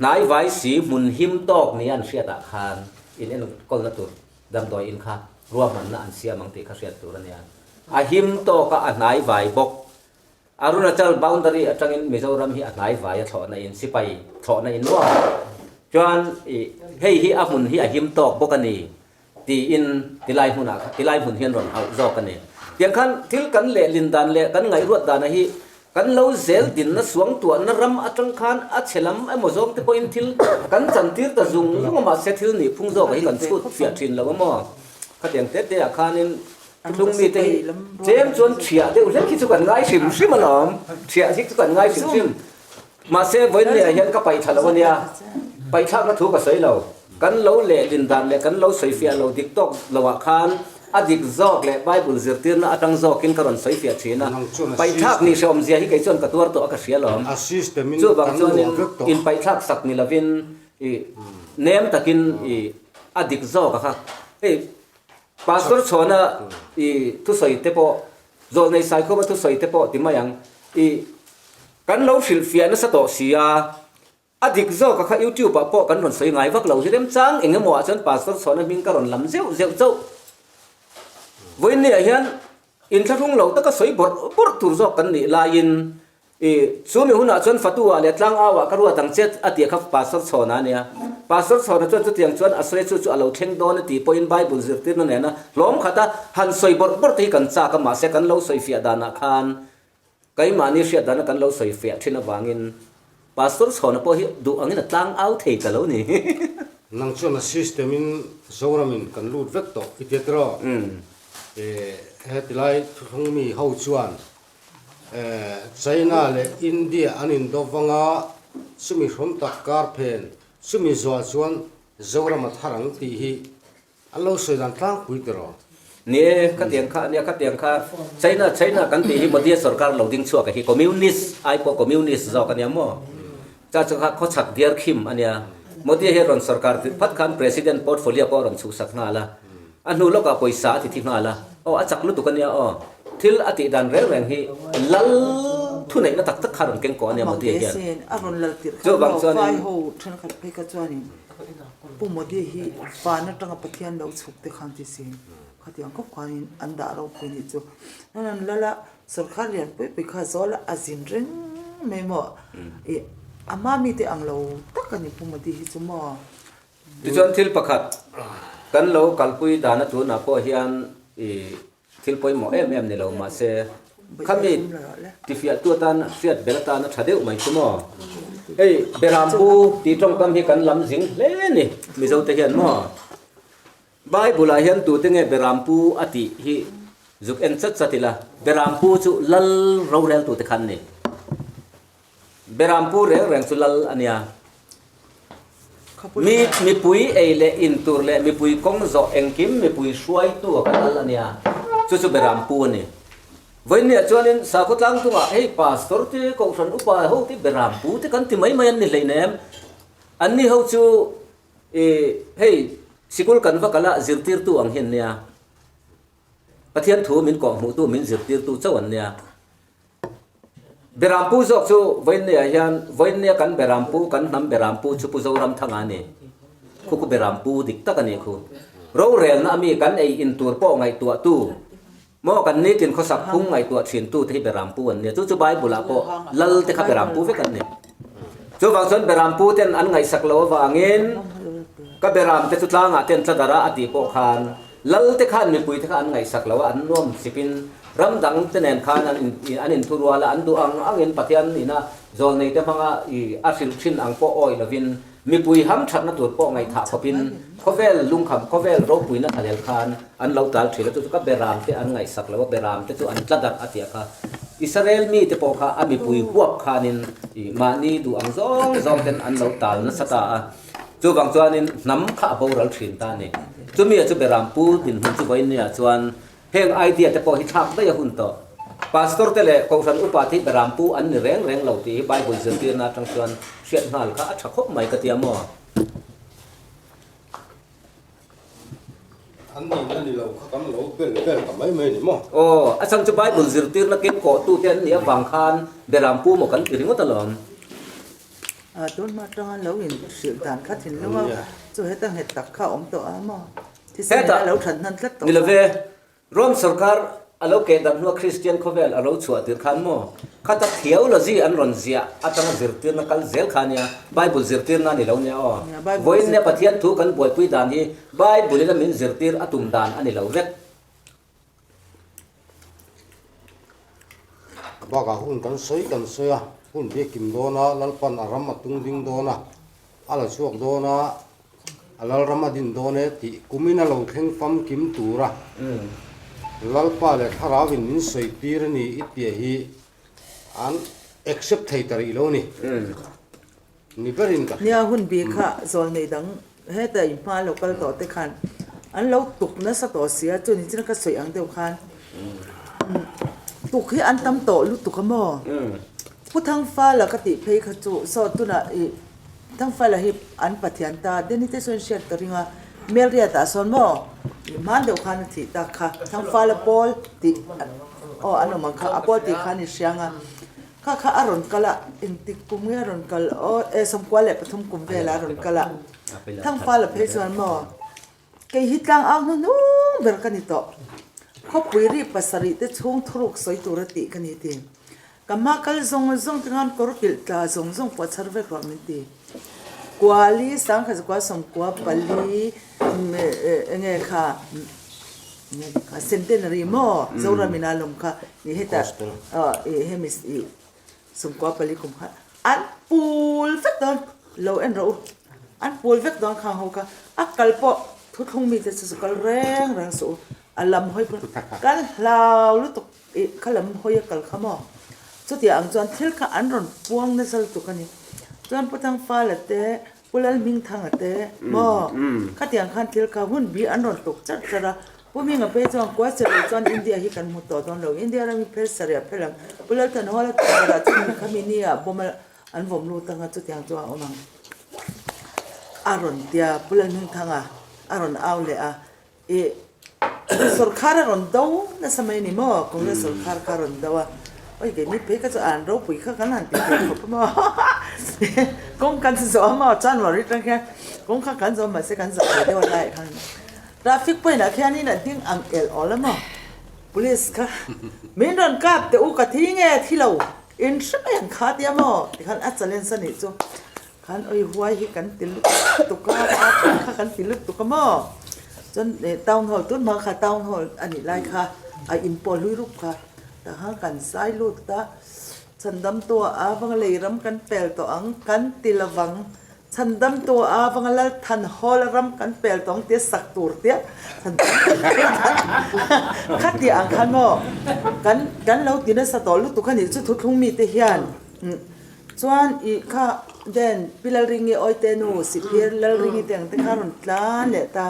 hnai vai si hmun him tawk nia an hriatah khan in enkawlna tur damdawi in kha ruahmanna an siam ang tih kha hriat tur a nia. A him tawka a hnai vai bawk Arunachal boundary atangin Mizoram hi a hnai vai a thlawhna in sipai thlawhna in nuam chuan i hei hi a hmun hi a him tawk bawk a ni tiin tilai hmunah tilai hmun hian rawn hauh zawk a ni. Tiang khan thil kan lehlin dan leh kan ngaihruat dana hi kan lo zel dinna suangtuahna ram atang khan a chhe lam emaw zawng te pawhin thil kan chantir ta zung zung a mahse thil nih phung zawkah hi kan chhut fiah thin lo a maw? Khatiang te te ah khanin Thuthlung mite hi tlem chuan thiah deuh hlek hi chu kan ngai hrim hrim alawm, thiah hi chu kan ngai hrim hrim. Mahse vawiinleh hian ka paih thla lo ania, paih thlakna thu ka sawi lo. Kan lo lehlin dan leh kan lo sawi fiah lo dik tawk loah khan a dik zawk leh Bible zirtirna atang zawkin ka rawn sawi fiah thin a. Paih thlak nih hrehawmzia hi kei chuan ka tuar tawh a ka hria alawm. Chuvang chuanin inpaih thlak sak ni lovin i nem takin i a dik zawk a kha. Hei Pastor Chhawna i thusawi te pawh, Zawlnei Saikhawma thusawi te pawh ti mai ang, i kan lo hrilhfiah nasa tawh si a, a dik zawk a kha YouTube ah pawh kan rawn sawi ngai vak lo hi remchang eng emaw ah chuan Pastor Chhawna hming ka rawn lam zeuh zeuh chauh. Vawiin ah hian inthlahrung lo taka sawi bawrh bawrh tur zawk kan nih laiin I chu mi hunah chuan Fatu-ah leh Tlangau-ah ka ruat ang che a tih kha Pastor Chhawna a nia. Pastor Chhawna chuan chutiang chuan a sawi a chu chu a lo thleng dawn a tih pawhin Bible zirtirna nena hlawm khata han sawi bawrh bawrh te hi kan chak a mahse kan lo sawi fiah danah khan keimahni hriat dana kan lo sawi fiah thin avangin Pastor Chhawna pawh hi duh angin a tlangau thei ta lo ni. Nang chuan a system in Zoramin kan lut vek tawh i tia tiraw? Hetilai thuthlung mi ho chuan China leh India an indo vang a, chumi hrawm tak kar phen chumi zuah chuan Zoram a thar ang tih hi an lo sawi dan tlangpui tiraw? Ni e, khatiang kha ania, khatiang kha China, China kan tih hi Modi-a sorkar lo ding chhuak a hi, Communist ai pawh Communist zawk ania maw? Cha chu kha khawchhak diar khim ania. Modi-a hi a rawn sorkar tirh phat khan President portfolio pawh a rawn chhuhsak nghal a, a hnu lawkah pawisa a ti thi nghal a, aw a chak lutuk ania aw, thil a tih dan reng reng hi lal thuneihna tak tak kha a rawn keng kawh ania Modi-a hian. A rawn lal tirh khan maw vai ho thenkhat phei kha chuanin Pu Modi hi van atanga Pathian lo chhuk te khan ti si khatiang khawp khanin an dah ropui nih chu. Chuan an lal a, sorkar lian pui pui kha zawl a, a zin reng mai maw ih a hma mite ang lo tak a ni Pu Modi hi chu maw. Tichuan thil pakhat kan lo kalpui dana tunah pawh hian ih Thil pawimawh em em ni lo mahse khami tifiahtu atan hriat ber atan a tha deuh mai chu maw? Hei Berampu tih tawngkam hi kan lam zing hle ni Mizote hian maw? Bible ah hian tute nge Berampu a tih hi zuk en chat chat ila Berampu chu lal roreltute khan ni. Berampu reng reng chu lal a nia. Mi mipui ei leh in tur leh mipui kawng zawh engkim mipui hruaitu a ka lal a nia. Chu chu Berampu a ni. Vawiinniah chuanin sakhaw tlang chungah hei pastor te, kohhran upa ho te Berampu te kan ti mai mai an ni hleinem. Anni ho chu ih hei sikul kan va kal a zirtirtu ang hi an nia. Pathian thu min kawhhmuhtu min zirtirtu chauh an nia. Berampu zawk chu Vawiinniah hian Vawiinnia kan Berampu, kan hnam Berampu chu Pu Zoramthanga a ni. Khu khu Berampu dik tak a ni khu. Rorelna ami kan ei in tur pawh ngaihtuahtu maw kan nitin khawsak phung ngaihtuah thintu te hi Berampu an nia. Chu chu Bible ah pawh lal te kha Berampu vek an ni. Chuvang chuan Berampu ten an ngaihsak lo avangin ka Beram te chu tlangah ten tla darh a a tih pawh khan Lal te khan mipui te kha an ngaihsak lo a, an nuam sipin ram dang te nen khan an in an inthurual a, an duh ang angin Pathian ina zawlnei te hmanga i a hrilh thin ang pawh awih lovin mipui hamthatna tur pawh ngaihthah khawpin khawvel lungkham khawvel ropuina thlahlel khan an lo tal thin a, chu chu ka beram te an ngaihsak lo a, beram te chu an tla darh a tia kha Israel mi te pawh kha a mipui huap khanin i mahni duh ang zawng zawng ten an lo tal nasa ta a. Chuvang chuanin hnam kha a boral thin ta a ni. Chumia chu Berampu dinhmun chu vawiinniah chuan heng idea te pawh hi thlak daih a hun tawh. Pastor te leh Kohhran upa te hi Berampu an ni reng reng lo tih hi Bible zirtirna atang chuan hriat nghal kha a tha khawp mai ka tia maw? An nihna ni lo kha kan lo bel bel ta mai mai ni maw? Aw, a chhan chu Bible zirtirna keng kawhtute an nih avang khan Berampu maw kan ti ringawt alawm. A tun hma atanga lo in hrilh dan kha thinlung a chu heta nghet tak kha a awm tawh a maw? Thisen in a lo that hnan tlat tawh kha. Ni love, Rome sorkar a lo keh darh hnua Kristian khawvel a lo chhuah tir khan maw? Khata theology an rawn ziah atanga zirtirna kal zel kha ania, Bible zirtirna a ni lo nia aw. Vawiin nia Pathian thu kan buaipui dan hi Bible in a min zirtir a tum dan a ni lo vek. A bakah hun kan sawi kan sawi a, hun biakim dawn a, Lalpan a ram a tung ding dawn a, a la chhuak dawn a, a Lalram a din dawn e tih kumin a lo thleng famkim tur a, Lalpa leh Thlarauin min sawi tir a ni i tia hi an accept thei ta rih lo a ni. Ni berin ka hria. Nia hun bik kha zawlnei dang heta in hma lo kal tawh te khan an lo tuk nasa tawh sia chu ni chin ka sawi ang deuh khan tuk hi an tam tawh lutuk a maw Pu Thangfala ka tih phei kha chu saw tunah ih Thangfala hi an Pathian ta Denny te sawn hriat ka ring a Melriat ah sawn maw ih hman deuh khan a thih tak kha Thangfala pawl tih aw an awm ang kha a pawl tih khan i hriang a. Kha kha a rawn kal a, engtik kum nge a rawn kal aw, e 93 kum velah a rawn kal a, Thangfala phei chuan maw, kei hi tlang au hnuhnung ber ka ni tawh, khawpui ri pasarih te chhung thuruk sawi tura tih ka ni ti, ka hma kal zawng zawng te khan kawr kilh tla zawng zawng pawh chhar vek rawh min ti, Kuali sangkhat zakua 94 enge kha. Centenary maw Zoram in a lawm kha ni heta i hemi i 94 kum kha an pul vek dawn lo en rawh u an pul vek dawn khang ho kha a kal pawh thuthlung mite chu chu kal reng reng suh u a lam hawi pawh kan hlau lutuk i kha lam hawi a kal kha maw chutiang ang chuan thil kha an rawn puang nasa lutuk a ni chuan Pu Thangfala te Pu Lalhmingthanga te maw khatiang khan thil kha hun bi an rawn tuk char char a. Pu Hminga phei chuan Kuasarih chuan India hi kan hmu tawh dawn lo. India ram hi phel sarih a phel ang. Pu Lalthanhawla tihberah chuan mi khami ni ah bomb an vawm lut anga chutiang chu a awm ang a rawn tia. Pu Lalhmingthanga a rawn au leh a. Ih, sawrkhar a rawn do nasa mai a ni maw? Congress sawrkhar kha a rawn do a, oi keini phei kha chu an ropui kha kan han ti thei khawp a maw? Kawng kan zawh a maw? January atang khian kawng kha kan zawh a mahse kan zawh ve deuh a laiah khan traffic point ah khianin a ding ang el awl a maw? Police kha min rawn kap teh u ka thi nge thi lo in hre mai ang kha tia maw? Tikhan a challenge a nih chu. Khan oi huai hi kan ti lutuk a, kha kan ti lutuk a maw? Chuan town hall tun hma kha town hall a nih lai kha a in pawh hlui rup kha tah khan kan zai lut a, chhandam tua avanga lei ram kan pel tawh ang kan ti lovang, chhandam tua avanga Lalthan hall a ram kan pel tawh ang tia sak tur tia khatiang ang khan maw kan kan lo ti nasa tawh lutuk a nih chu thuthlung mite hian. Chuan ih kha then Pi Lalringi Awite nu Sihphir Lalringi te ang te kha a rawn tlan leh ta.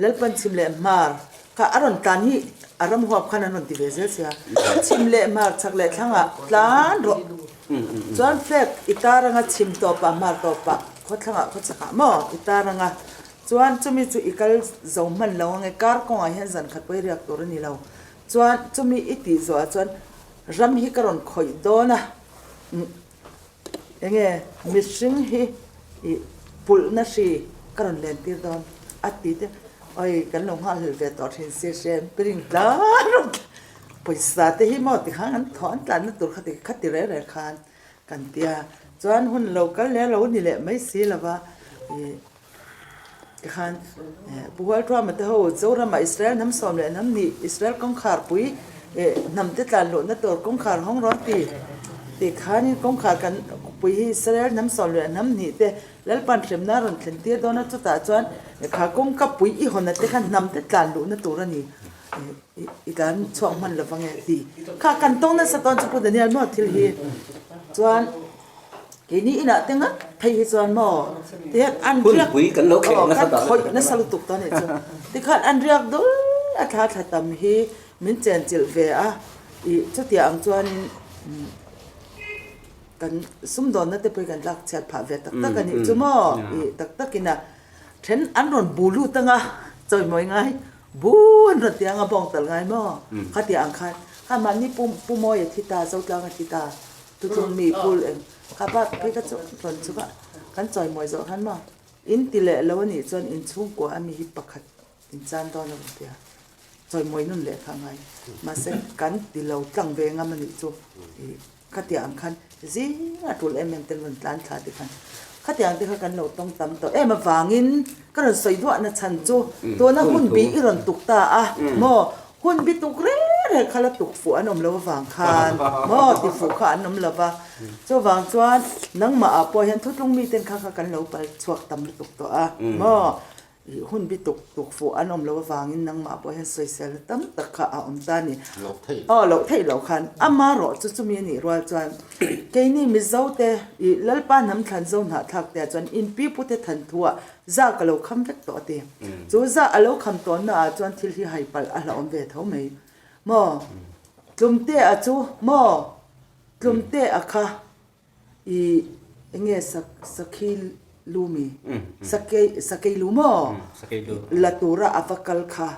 Lalpan chhim leh hmar kha a rawn tlan hi a ram huap khan an rawn ti ve zel sia. Chhim leh hmar chhak leh thlangah tlan rawh. Chuan flag i tar anga chhim tawpah hmar tawpah khawthlangah khawchhakah maw i tar anga chuan chumi chu i kal zo hman lo ange kar kawngah hian zan khat pawh i riak tur a ni lo. Chuan chumi i tih zawhah chuan Ram hi ka rawn khawih dawn a, enge mihring hi ih pulhna hri ka rawn len tir dawn a ti te, oi kan lo nghahhlelh ve tawh thin si hrem piring tlan rawn pawisa te hi maw tikhan an thaw an tlanna tur kha ti kha ti reh reh khan kan tia chuan hun lo kal leh a lo ni leh mai si lova ih. Tikhan Pu Hualthuama te ho Zorama Israel hnam sawm leh hnam hnih Israel kawngkhar pui hnam te tlan luhna tur kawngkhar hawng rawn ti tikhanin kawngkhar kan pui hi Israel hnam sawm leh hnam hnih te Lalpan hremna a rawn thlen tir dawn a chutah chuan kha kawngka pui i hawn te kha hnam te tlan luhna tur a ni i tlan chhuak hman lo vang e ti kha kan tawng nasa tawn chu Pu Daniel maw thil hi chuan Keini inah te ngat phei hi chuan maw tihian an riak Hunpui kan lo kheh nasa ta khawih nasa lutuk ta nih chu tikhan an riak dul a thla thla tam hi min chenchilh ve a ih chutiang ang chuanin kan sumdawnna te pawh hi kan tlak chhiat phah ve tak tak a nih chu maw ih tak takin a then an rawn bu lut anga chawimawi ngai bu an rawn ti anga bawng tal ngai maw khatiang ang khan kha mahni pu pu Mawia thi ta Zotlanga thi ta. Tuchung mi phul eng kha bak phei kha chu rawn chhuk a, kan chawimawi zawh khan maw in ti leh lo a nih chuan in chhungkua a mi hi pakhat in chan dawn a rawn ti a, chawimawi nun leh kha a ngai. Mahse kan ti lo tlang ve ngam a nih chu ih khatiang ang khan zing a tul em em te rawn tlan thla te khan khatiang te kha kan lo tawng tam tawh em avangin ka rawn sawi duah na chhan chu tuna hun bih i rawn tuk ta a maw Hun bi tuk reng reng kha la tuk fuh an awm lo avang khan maw ti fuh kha an awm lo va, chuvang chuan nangmah ah pawh hian thutlung miten kha kha kan lo pal chhuak tam lutuk tawh a maw, ih hun bi tuk tuk fuh an awm lo avangin nangmah pawh hian sawisel tam tak kha a awm ta a ni. Aw loh theih loh khan amarawh chu chumi a nih rual chuan keini Mizo te ih Lalpa hnam thlan zo hnahthlak te ah chuan inpipute than thu ah Za ka lo kham vek tawh a ti. Chu za a lo kham tawnna ah chuan thil hi hai palh a hlauhawm ve tho mai. Maw? Tlumte a chu maw? Tlumte a kha i enge sakhi lu mi? Sakei sakei lu maw? La tura a va kal kha.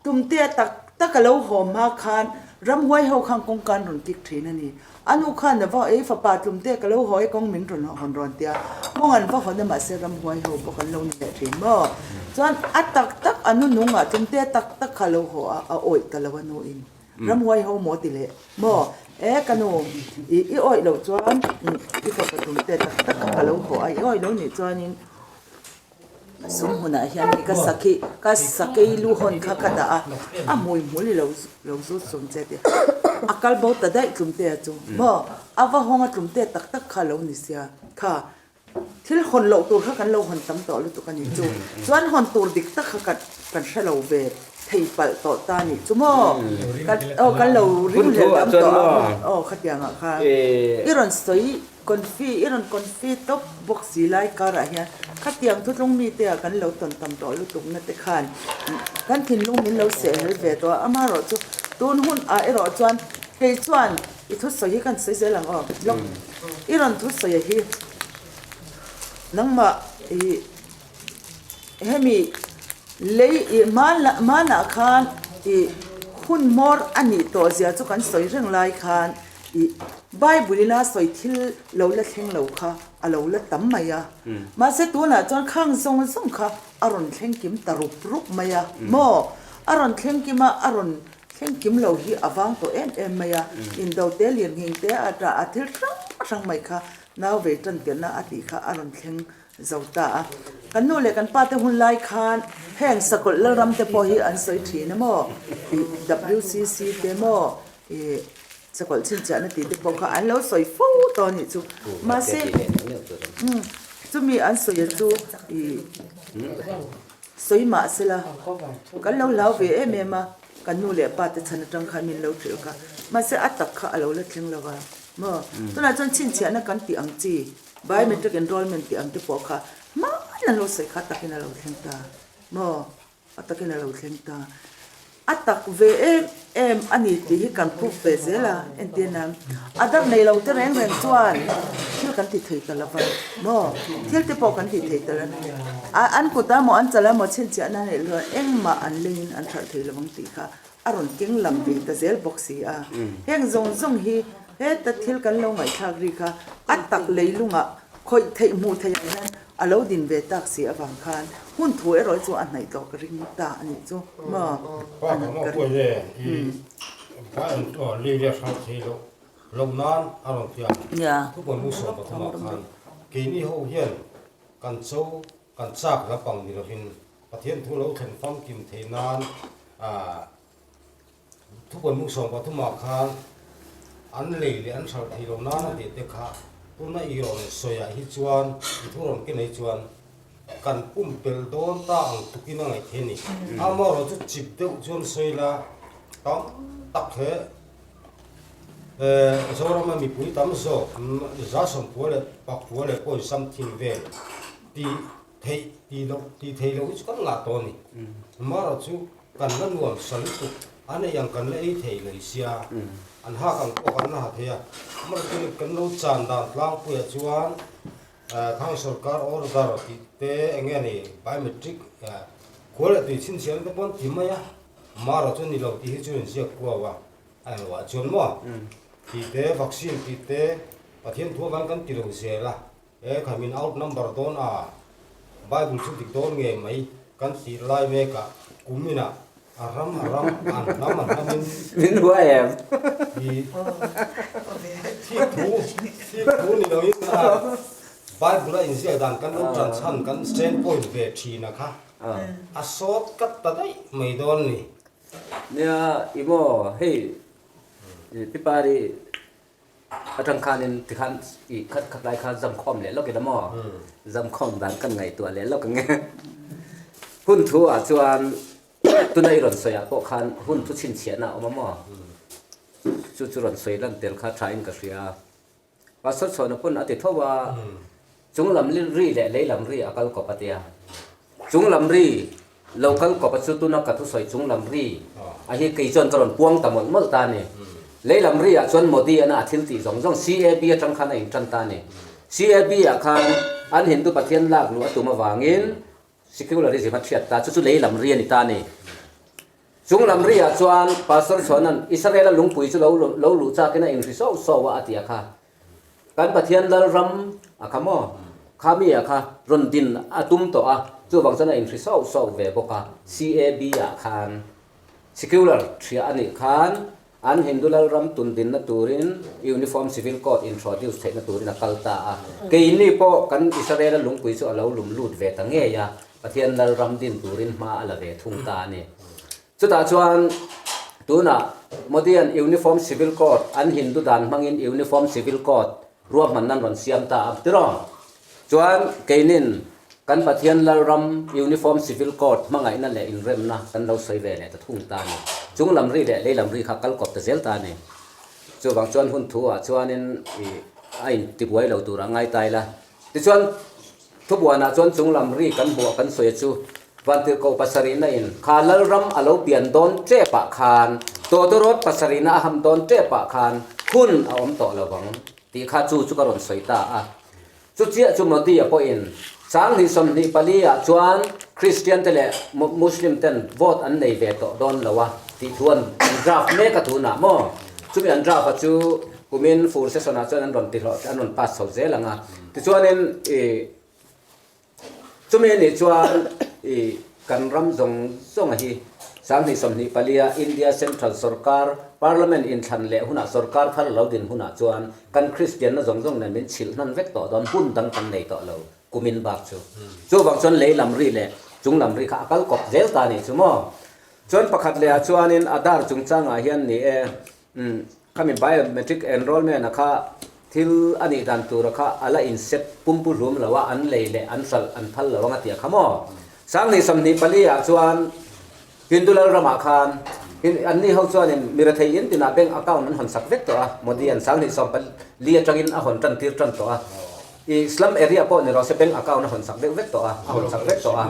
Tumte a tak tak a lo haw hma khan ramhuai ho khan kawngka an rawn kik thin a ni. A nu khan a va ei fapa tlumte ka lo haw e kawng min rawn hawn rawn tia kawng an va hawn a mahse ramhuai ho bawk an lo ni leh thin maw. Chuan a tak tak a nu nungah tlumte a tak tak kha a lo haw a a awih ta lo a nu in ramhuai ho maw ti leh maw e ka nu i i awih loh chuan i fapa tlumte tak tak kha ka lo haw a i awih lo nih chuanin Sum hmunah hian hei ka sakhi ka sakei lu hawn kha ka dah a, a hmui hmul i lo lo zut sum che tih a kal bo ta daih tlumtea chu maw a va hawng a tlumtea tak tak kha a lo ni sia kha thil hawn loh tur kha kan lo hawn tam tawh lutuk a ni chu chuan hawn tur dik tak kha kan kan hre lo ve thei palh tawh ta nih chu maw kan aw kan lo ring hlel tam tawh a aw khatiangah khan i rawn sawi. Confi i rawn confi tawp bawk si lai karah hian khatiang thutlung mite ah kan lo tawn tam tawh lutuk na te khan kan thinlung min lo seh hel ve tawh a, amaherawh chu tun hun ah erawh chuan kei chuan i thusawi hi kan sawi zel ang aw lawk i rawn thusawi hi nangmah i hemi lei i hmanah khan i hun hmawr a nih tawh zia chu kan sawi reng lai khan I Bible ina sawi thil lo la thleng lo kha a lo la tam mai a. Mahse tunah chuan khang zawng zawng kha a rawn thleng kim ta rup rup mai a. Maw? A rawn thleng kim a, a rawn thleng kim lo hi a vang tawh em em mai a. Indo te, lirnghing te, a tah a thil hrang hrang mai kha nau vei tan tirhna a tih kha a rawn thleng zo ta a. Kan nu leh kan pa te hun lai khan heng sakawlh lalram te pawh hi an sawi thin a maw? I WCC te maw? I sakawlh chhinchhiahna tih te pawh kha an lo sawi fo tawh a nih chu. Mahse, chumi an sawi chu i sawi mah sela kan lo hlau ve em em a, kan nu leh pa te chhan atang khan min lo hrilh kha. Mahse, a tak kha a lo la thleng lo va maw? Tunah chuan chhinchhiahna kan tih ang chi, biometric enrollment tih ang te pawh kha hmaan an lo sawi kha takin a lo thleng ta maw? A takin a lo thleng ta. A tak ve em em a ni tih hi kan proof ve zel a, entir nan a dar nei lo te reng reng chuan thil kan ti thei ta lo va maw? Thil te pawh kan ti thei ta lo. A an kut a maw an chal a maw chhinchhiahna a neih loh engmah an lengin an hralh thei lo ang tih kha a rawn keng lam ve ta zel bawk si a. Heng zawng zawng hi heta thil kan lo ngaihthlak ri kha a tak leilungah khawih theih hmuh theih ah hian A lo din ve tak si avang khan hun thu erawh chu a hnaih tawh ka ring ta a nih chu maw? Pa ka maw puai le i vai an aw lei leh hrang thei loh loh nan a rawn ti a, thubuan mu 13 ah khan keini ho hian kan cho kan chak lampang ni lovin Pathian thu lo thlen famkim thei nan ah Thupuan mung 13 ah khan an lei leh an hralh thei lo nan a tih te kha tuna i rawn sawi ah hi chuan i thu rawn ken ah hi chuan kan pumpelh dawn ta ang tukin a ngaih thei a ni. Amaherawh chu chip deuh chuan sawi la tam tak he Zorama mipui tam zawk 190 leh pakua leh point something vel tih Theih tih loh tih theih loh hi chu kan ngah tawh a ni. Amaherawh chu kan la nuam sa lutuk, an ei ang kan la ei thei lo sia, an hak ang pawh kan la ha thei a. Amaherawh chu kan lo chan dan tlangpuiah chuan Thang sawrkar order tih te eng nge ni biometric khual leh tui chhinchhiahna te pawh an ti mai a, amaherawh chu ni lo tih hi chu inziak kuau a, a engloah chuan maw tih te vaccine tih te Pathian thu avangin kan ti lo zel a. He kha min out number dawn a, Bible chu dik dawn ngei mai kan tih lai mek ah kum inah a ram a ram an hnam a hnam in Min hua em? I thik thu thik thu ni lo in a Bible a inziak dan kan lo tan chhan kan stand point ve thin a kha a sawt kat ta daih mai dawn ni. Nia i maw hei Pipari Atang khanin tikhan i khat khat lai khan zamkhawm leh lawk ila maw? Zamkhawm dan kan ngaihtuah leh lawk ang e. Hun thu ah chuan tuna i rawn sawi ah pawh khan hun thu chhinchhiahna a awm a maw? Chu chu rawn sawi lan tel kha tha in ka hria. Pastor Chhuana pawn a ti tho a, chung lam ri leh lei lam ri a kal kawp a tia. Chung lam ri Lo kal kawp a chu tuna ka thusawi chung lam ri a hi kei chuan ka rawn puang ta mawlh mawlh ta a ni. Lei lam ri ah chuan Modi ana a thil tih zawng zawng CAB atang khan a in tan ta a ni. CAB ah khan an Hindu Pathian lak luh a tum avangin secularism a thiat ta chu chu lei lam ri a ni ta a ni. Chung lam ri ah chuan Pastor Chhuanan Israel a lungpui chu lo lo luh chak in a inhri sauh sauh a a ti a kha. Kan Pathian Lalram a kha maw? Kha mi ah kha rawn din a tum tawh a, chuvang chuan a inhri sauh sauh ve bawk a. CAB ah khan secular thria a nih khan an Hindu Lalram tun dinna turin Uniform Civil Code introduce theihna turin a kal ta a. Keini pawh kan Israel-a lungpui chu a lo lum lut ve ta ngei a, Pathian Lalram din turin hma a la ve thung ta a ni. Chutah chuan tunah Modi-a'n Uniform Civil Code an Hindu dan hmangin Uniform Civil Code ruahmanna an rawn siam ta a tiraw? Chuan keinin kan Pathian Lalram Uniform Civil Code hmangaihna leh inremna kan lo sawi ve leh ta thung ta a ni. Chung lam ri leh lei lam ri kha kal kawp ta zel ta a ni. Chuvang chuan hun thu ah chuanin i. a intibuai lo tur a ngai ta ila. Tichuan, thubuanah chuan chunglam ri kan hmuh a kan sawi chu Vantirhkoh pasarihna in kha Lalram a lo pian dawn tepah khan, Tawtawrawt pasarihna a ham dawn tepah khan hun a awm tawh lo vang tih kha chu chu ka rawn sawi ta a. Chu chiah chu Modi-a pawhin 20 24 ah chuan Christian te leh Muslim ten vote an nei ve tawh dawn lo a tih thu an draft mek a tunah maw? Chumi an draft a chu kumin fur session ah chuan an rawn ti hlawh an rawn pass chho zel ang a. Tichuanin ih Chumi anih chuan i kan ram zawng zawnga hi 2024 a India Central Sorkar Parliament inthlan leh hunah sorkar thar lo din hunah chuan kan Kristianna zawng zawng nen min chhilh hnan vek tawh dawn hun dang kan nei tawh lo kumin bak chu. Chuvang chuan lei lam ri leh chung lam ri kha a kal kawp zel ta anih chu maw. Chuan pakhat leh ah chuanin Aadhaar chungchangah hian ni e Umm, khami biometric enrollment a kha thil a nih dan tura kha a la inset pumpu hlum lo a, an lei leh an hralh an phal lo ang a ti a kha maw? 2024 ah chuan Hindu Lalramah khan an ni ho chuanin mi rethei in tinah bank account an hawn sak vek tawh a, Modi an 2014 atangin a hawn tan tir tan tawh a, i slum area pawh ni rawh se bank account a hawn sak deuh vek tawh a, a hawn sak vek tawh a,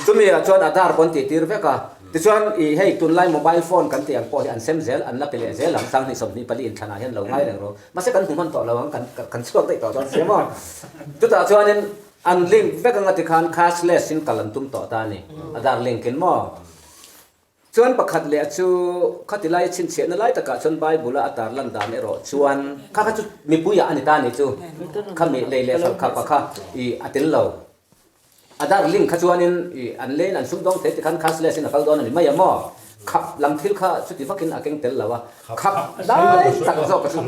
chumi ah chuan Aadhaar pawh an tih tir vek a. Tichuan, i hei tunlai mobile phone kan tih ang pawh hi an sem zel, an la pe leh zel ang, 2024 inthlanah hian lo ngai reng rawh. Mahse kan hmu hman tawh lo ang, kan kan chhuak daih tawh dawn sia maw? Chutah chuanin an link vek anga tikhan cashless in kal an tum tawh ta a ni, Aadhaar link in maw? Chuan pakhat leh chu khati laia chhinchhiahna lai takah chuan Bible-a a tarlan dan erawh chuan kha kha chu mipuiah a ni ta a nih chu, khami lei leh hralh khapa kha i a tel lo. Aadhaar link kha chuanin i an leiin an sumdawng thei tikhan cashless in a kal dawn a ni mai a maw? Khap lam thil kha chuti vakin a keng tel lo a, khap lai tak zawk a chu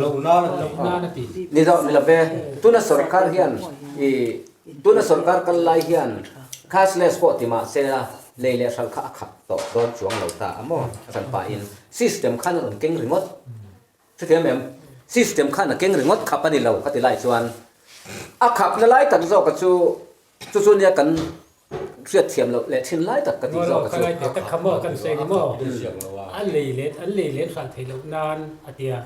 ni zawk ni lo ve. Tuna sorkar hian i tuna sorkar kal lai hian cashless pawh ti mah se a lei leh hralh kha a khap tawh dawn chuang lo ta a maw? A hran pahin system khan a rawn keng ringawt. Chutiang em? System khan a keng ringawt khap a ni lo ka ti lai chuan a khapna lai tak zawka chu chu chu nia kan hriat thiam loh leh thin lai tak ka tih zawka chu. Ka lai tak kha maw kan sawi ni maw? An lei let an lei let hran theih loh nan a tia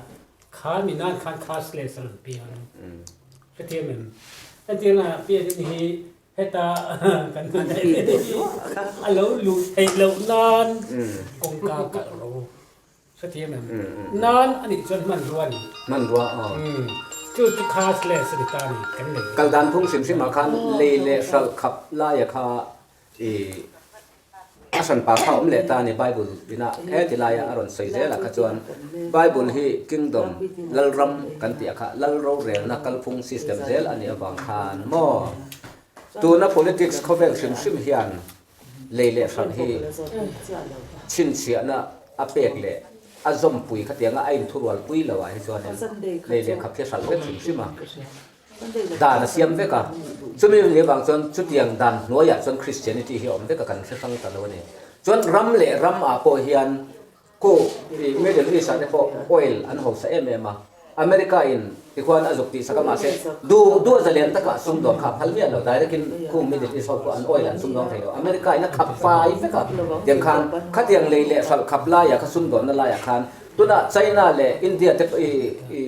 kha mi nan khan cashless a rawn piang. Hrethiam em? Hetiang a pian in hi heta kan hman theih hi a lo luh theih loh nan kawngka kalh ro. Hrethiam em? Nan a nih chuan hmanrua a ni. Hmanrua aw. Chu chu cashless a ni ta a ni kan nei. Kal dan phung hrim hrim ah khan lei leh hralh khap laia kha i a hranpa kha awm leh ta a ni Bible ina he ti laia a rawn sawi zel ah kha chuan Bible hi Kingdom Lalram kan tih ah kha Lal rorelna kalphung system zel a nih avang khan maw tuna politics khawvel hrim hrim hian Lei leh hralh hi chhinchhiahna a pek leh a zawmpui khatianga a inthurualpui lo ah hi chuanin lei leh khap hi hralh vek hrim hrim a, dan a siam vek a. Chumi ni avang chuan chutiang dan hnuaiah chuan Christianity hi a awm vek a, kan hre hrang ta lo a ni. Chuan ram leh ram ah pawh hian Khu i Middle East ah te pawh oil an hausa em em a, America in tikhuan a zuk tih sak a mahse duh duh a zalian takah sumdawn kha a phal miah lo, direct in khu Middle East ho pawh an oil an sumdawng thei lo, America in a khap fai vek a, tiang khan khatiang lei leh hralh khap laiah kha sumdawnna laiah khan tunah China leh India te pawh i i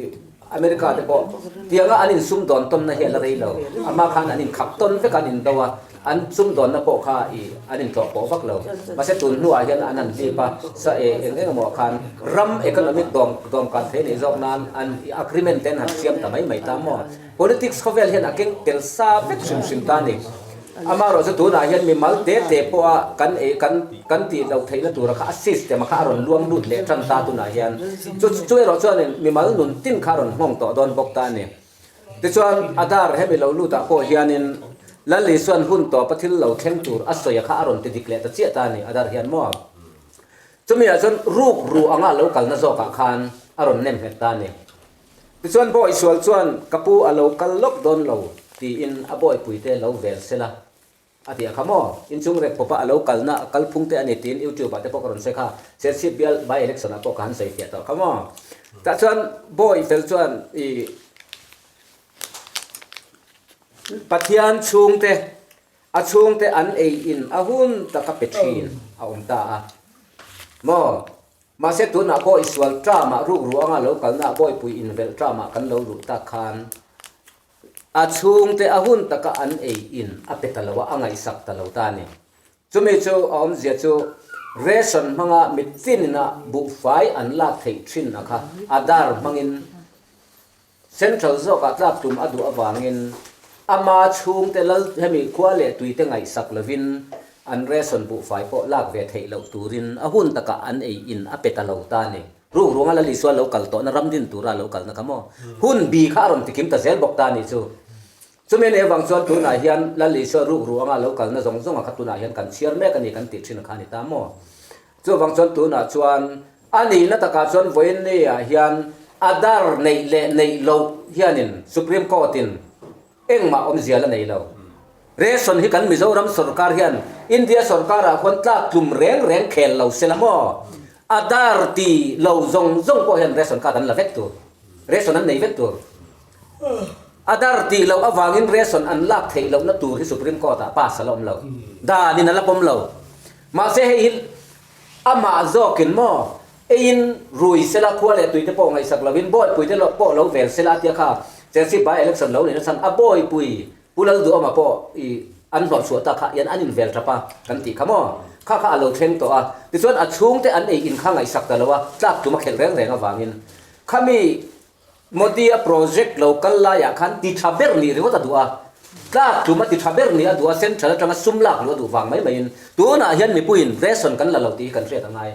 America te pawh tianga an insumdawn tawnna hi a la rei lo, amah khan an inkhap tawn vek a, an indo a, an sumdawnna pawh kha i an intlawh pawh vak lo. Mahse tun hnuah hian an han hlip a, sa e eng eng emaw khan ram economic dawm dawmkan thei nei zawk nan an agreement te an han siam ta mai mai ta maw? Politics khawvel hian a keng tel sa vek hrim hrim ta a ni. Amaherawh chu tunah hian mimal te te pawha kan ei kan kan tih loh theihna tura kha a system a kha a rawn luang lut leh tan ta tunah hian chu chu erawh chuanin mimal nun tin kha a rawn nghawng tawh dawn bawk ta a ni. Tichuan Aadhaar hemi lo lutah pawh hianin Lal Isuan hun tawpa thil lo thleng tur a sawi a kha a rawn ti dik leh ta chiah ta a ni Aadhaar hian maw? Chumi ah chuan ruk ru anga lo kalna zawkah khan a rawn nem nghet ta a ni. Tichuan bawi sual chuan ka pu a lo kal lawk dawn lo tiin a bawipuite lo vel sela a ti a kha maw? Inchung rek pawpa a lo kalna a kal phung te a ni tiin YouTube ah te pawh ka rawn sawi kha, Serchhip bial by election ah pawh ka han sawi fiah tawh kha maw? Tah chuan bawi fel chuan i Pathian chhungte a chhungte an ei in a hun taka pe thin a awm ta a maw? Mahse tunah pawh i sual tramah rukru anga lo kalna bawipui invelh tramah kan lo luh tak khan. A chhungte a hun taka an ei in a pe ta lo a, a ngaihsak ta lo ta a ni. Chumi chu a awmzia chu ration hmanga mitinin a buhfai an lak theih thin a kha Aadhaar hmangin Central zawkah tlak tum a duh avangin ama chhungte lal hemi khua leh tuite ngaihsak lovin an ration buhfai pawh lak ve theih loh turin a hun takah an ei in a pe ta lo ta a ni. Ruk ruanga Lal Isua lo kal tawhna ram din tura lo kalna kha maw? Hun bi kha a rawn tikim ta zel bawk ta a nih chu. Chumi anih avang chuan tunah hian Lal Isua ruk ruanga lo kalna zawng zawnga kha tunah hian kan chhiar mek a ni kan tih thin kha a ni ta maw? Chuvang chuan tunah chuan a nihna takah chuan vawiin niah hian Aadhaar neih leh neih loh hianin Supreme Court-in Engmah awmzia la nei lo. Ration hi kan Mizoram sorkar hian India sorkarah khuan tlak tlum reng reng khel lo se la maw? Aadhaar ti lo zawng zawng pawh hian ration card an la vek tur. Ration an nei vek tur. Aadhaar tih loh avangin ration an lak theih lohna tur hi Supreme Court ah pass a la awm lo. Danin a la pawm lo. Mahse hei hi Amah zawkin maw, eiin rui sela khua leh tuite pawh ngaihsak lovin bawihpuite pawh lo vel sela a tia kha Chelsea by election lo neihna chhan a bawihpui Pu Lalduhawma pawh i an hlawhchhuah ta kha ian an invel tap a kan tih kha maw, kha kha a lo thleng tawh a, tichuan a chhungte an ei in kha ngaihsak ta lo a, tlak tum a khelh reng reng avangin khami Modi-a project lo kal laiah khan ti tha ber nih ringawt a duh a, tlak tlum a ti tha ber nih a duh a, central atanga sum lak luh a duh vang mai maiin tunah hian mipuiin ration kan la lo tih hi kan hriat a ngai.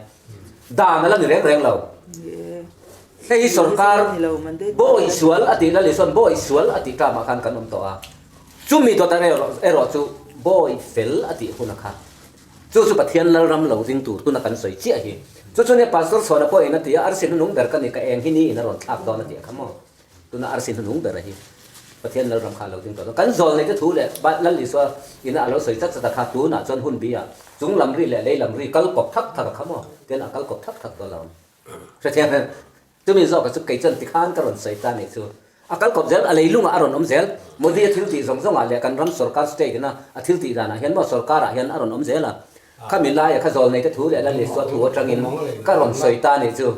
Dan a la ni reng reng lo. Hei hi sorkar bawi sual a tih lal Isua'n bawi sual a tih term-ah khan kan awm tawh a, chumi dawt erawh chu bawi fel a tih hun a kha. Chu chu Pathian Lalram lo ding tur tuna kan sawi chiah hi. Chu chu nia Pastor Chhuana pawhin a ti a, arsi hnunung ber ka ni, ka eng hi niin a rawn thlak dawn a ti a kha maw? Tuna arsi hnunung ber a hi Pathian Lalram kha a lo ding tawh dawn. Kan zawl neite thu leh Lal Isua ina a lo sawi chat chat a kha tunah chuan hun bi ah chung lam ri leh lei lam ri kal kawp thak thak a kha maw? Tian a kal kawp thak thak tawh lo. Hrethiam em? Chumi zawkah chu kei chuan tikhan ka rawn sawi ta nih chu. A kal kawp zel, a leilungah a rawn awm zel. Modi a thil tih zawng zawngah leh kan ram sorkar state ina a thil tih danah hian maw sorkarah hian a rawn awm zel a. Khami laia kha zawl neite thu leh Lal Isua thu atangin ka rawn sawi ta nih chu.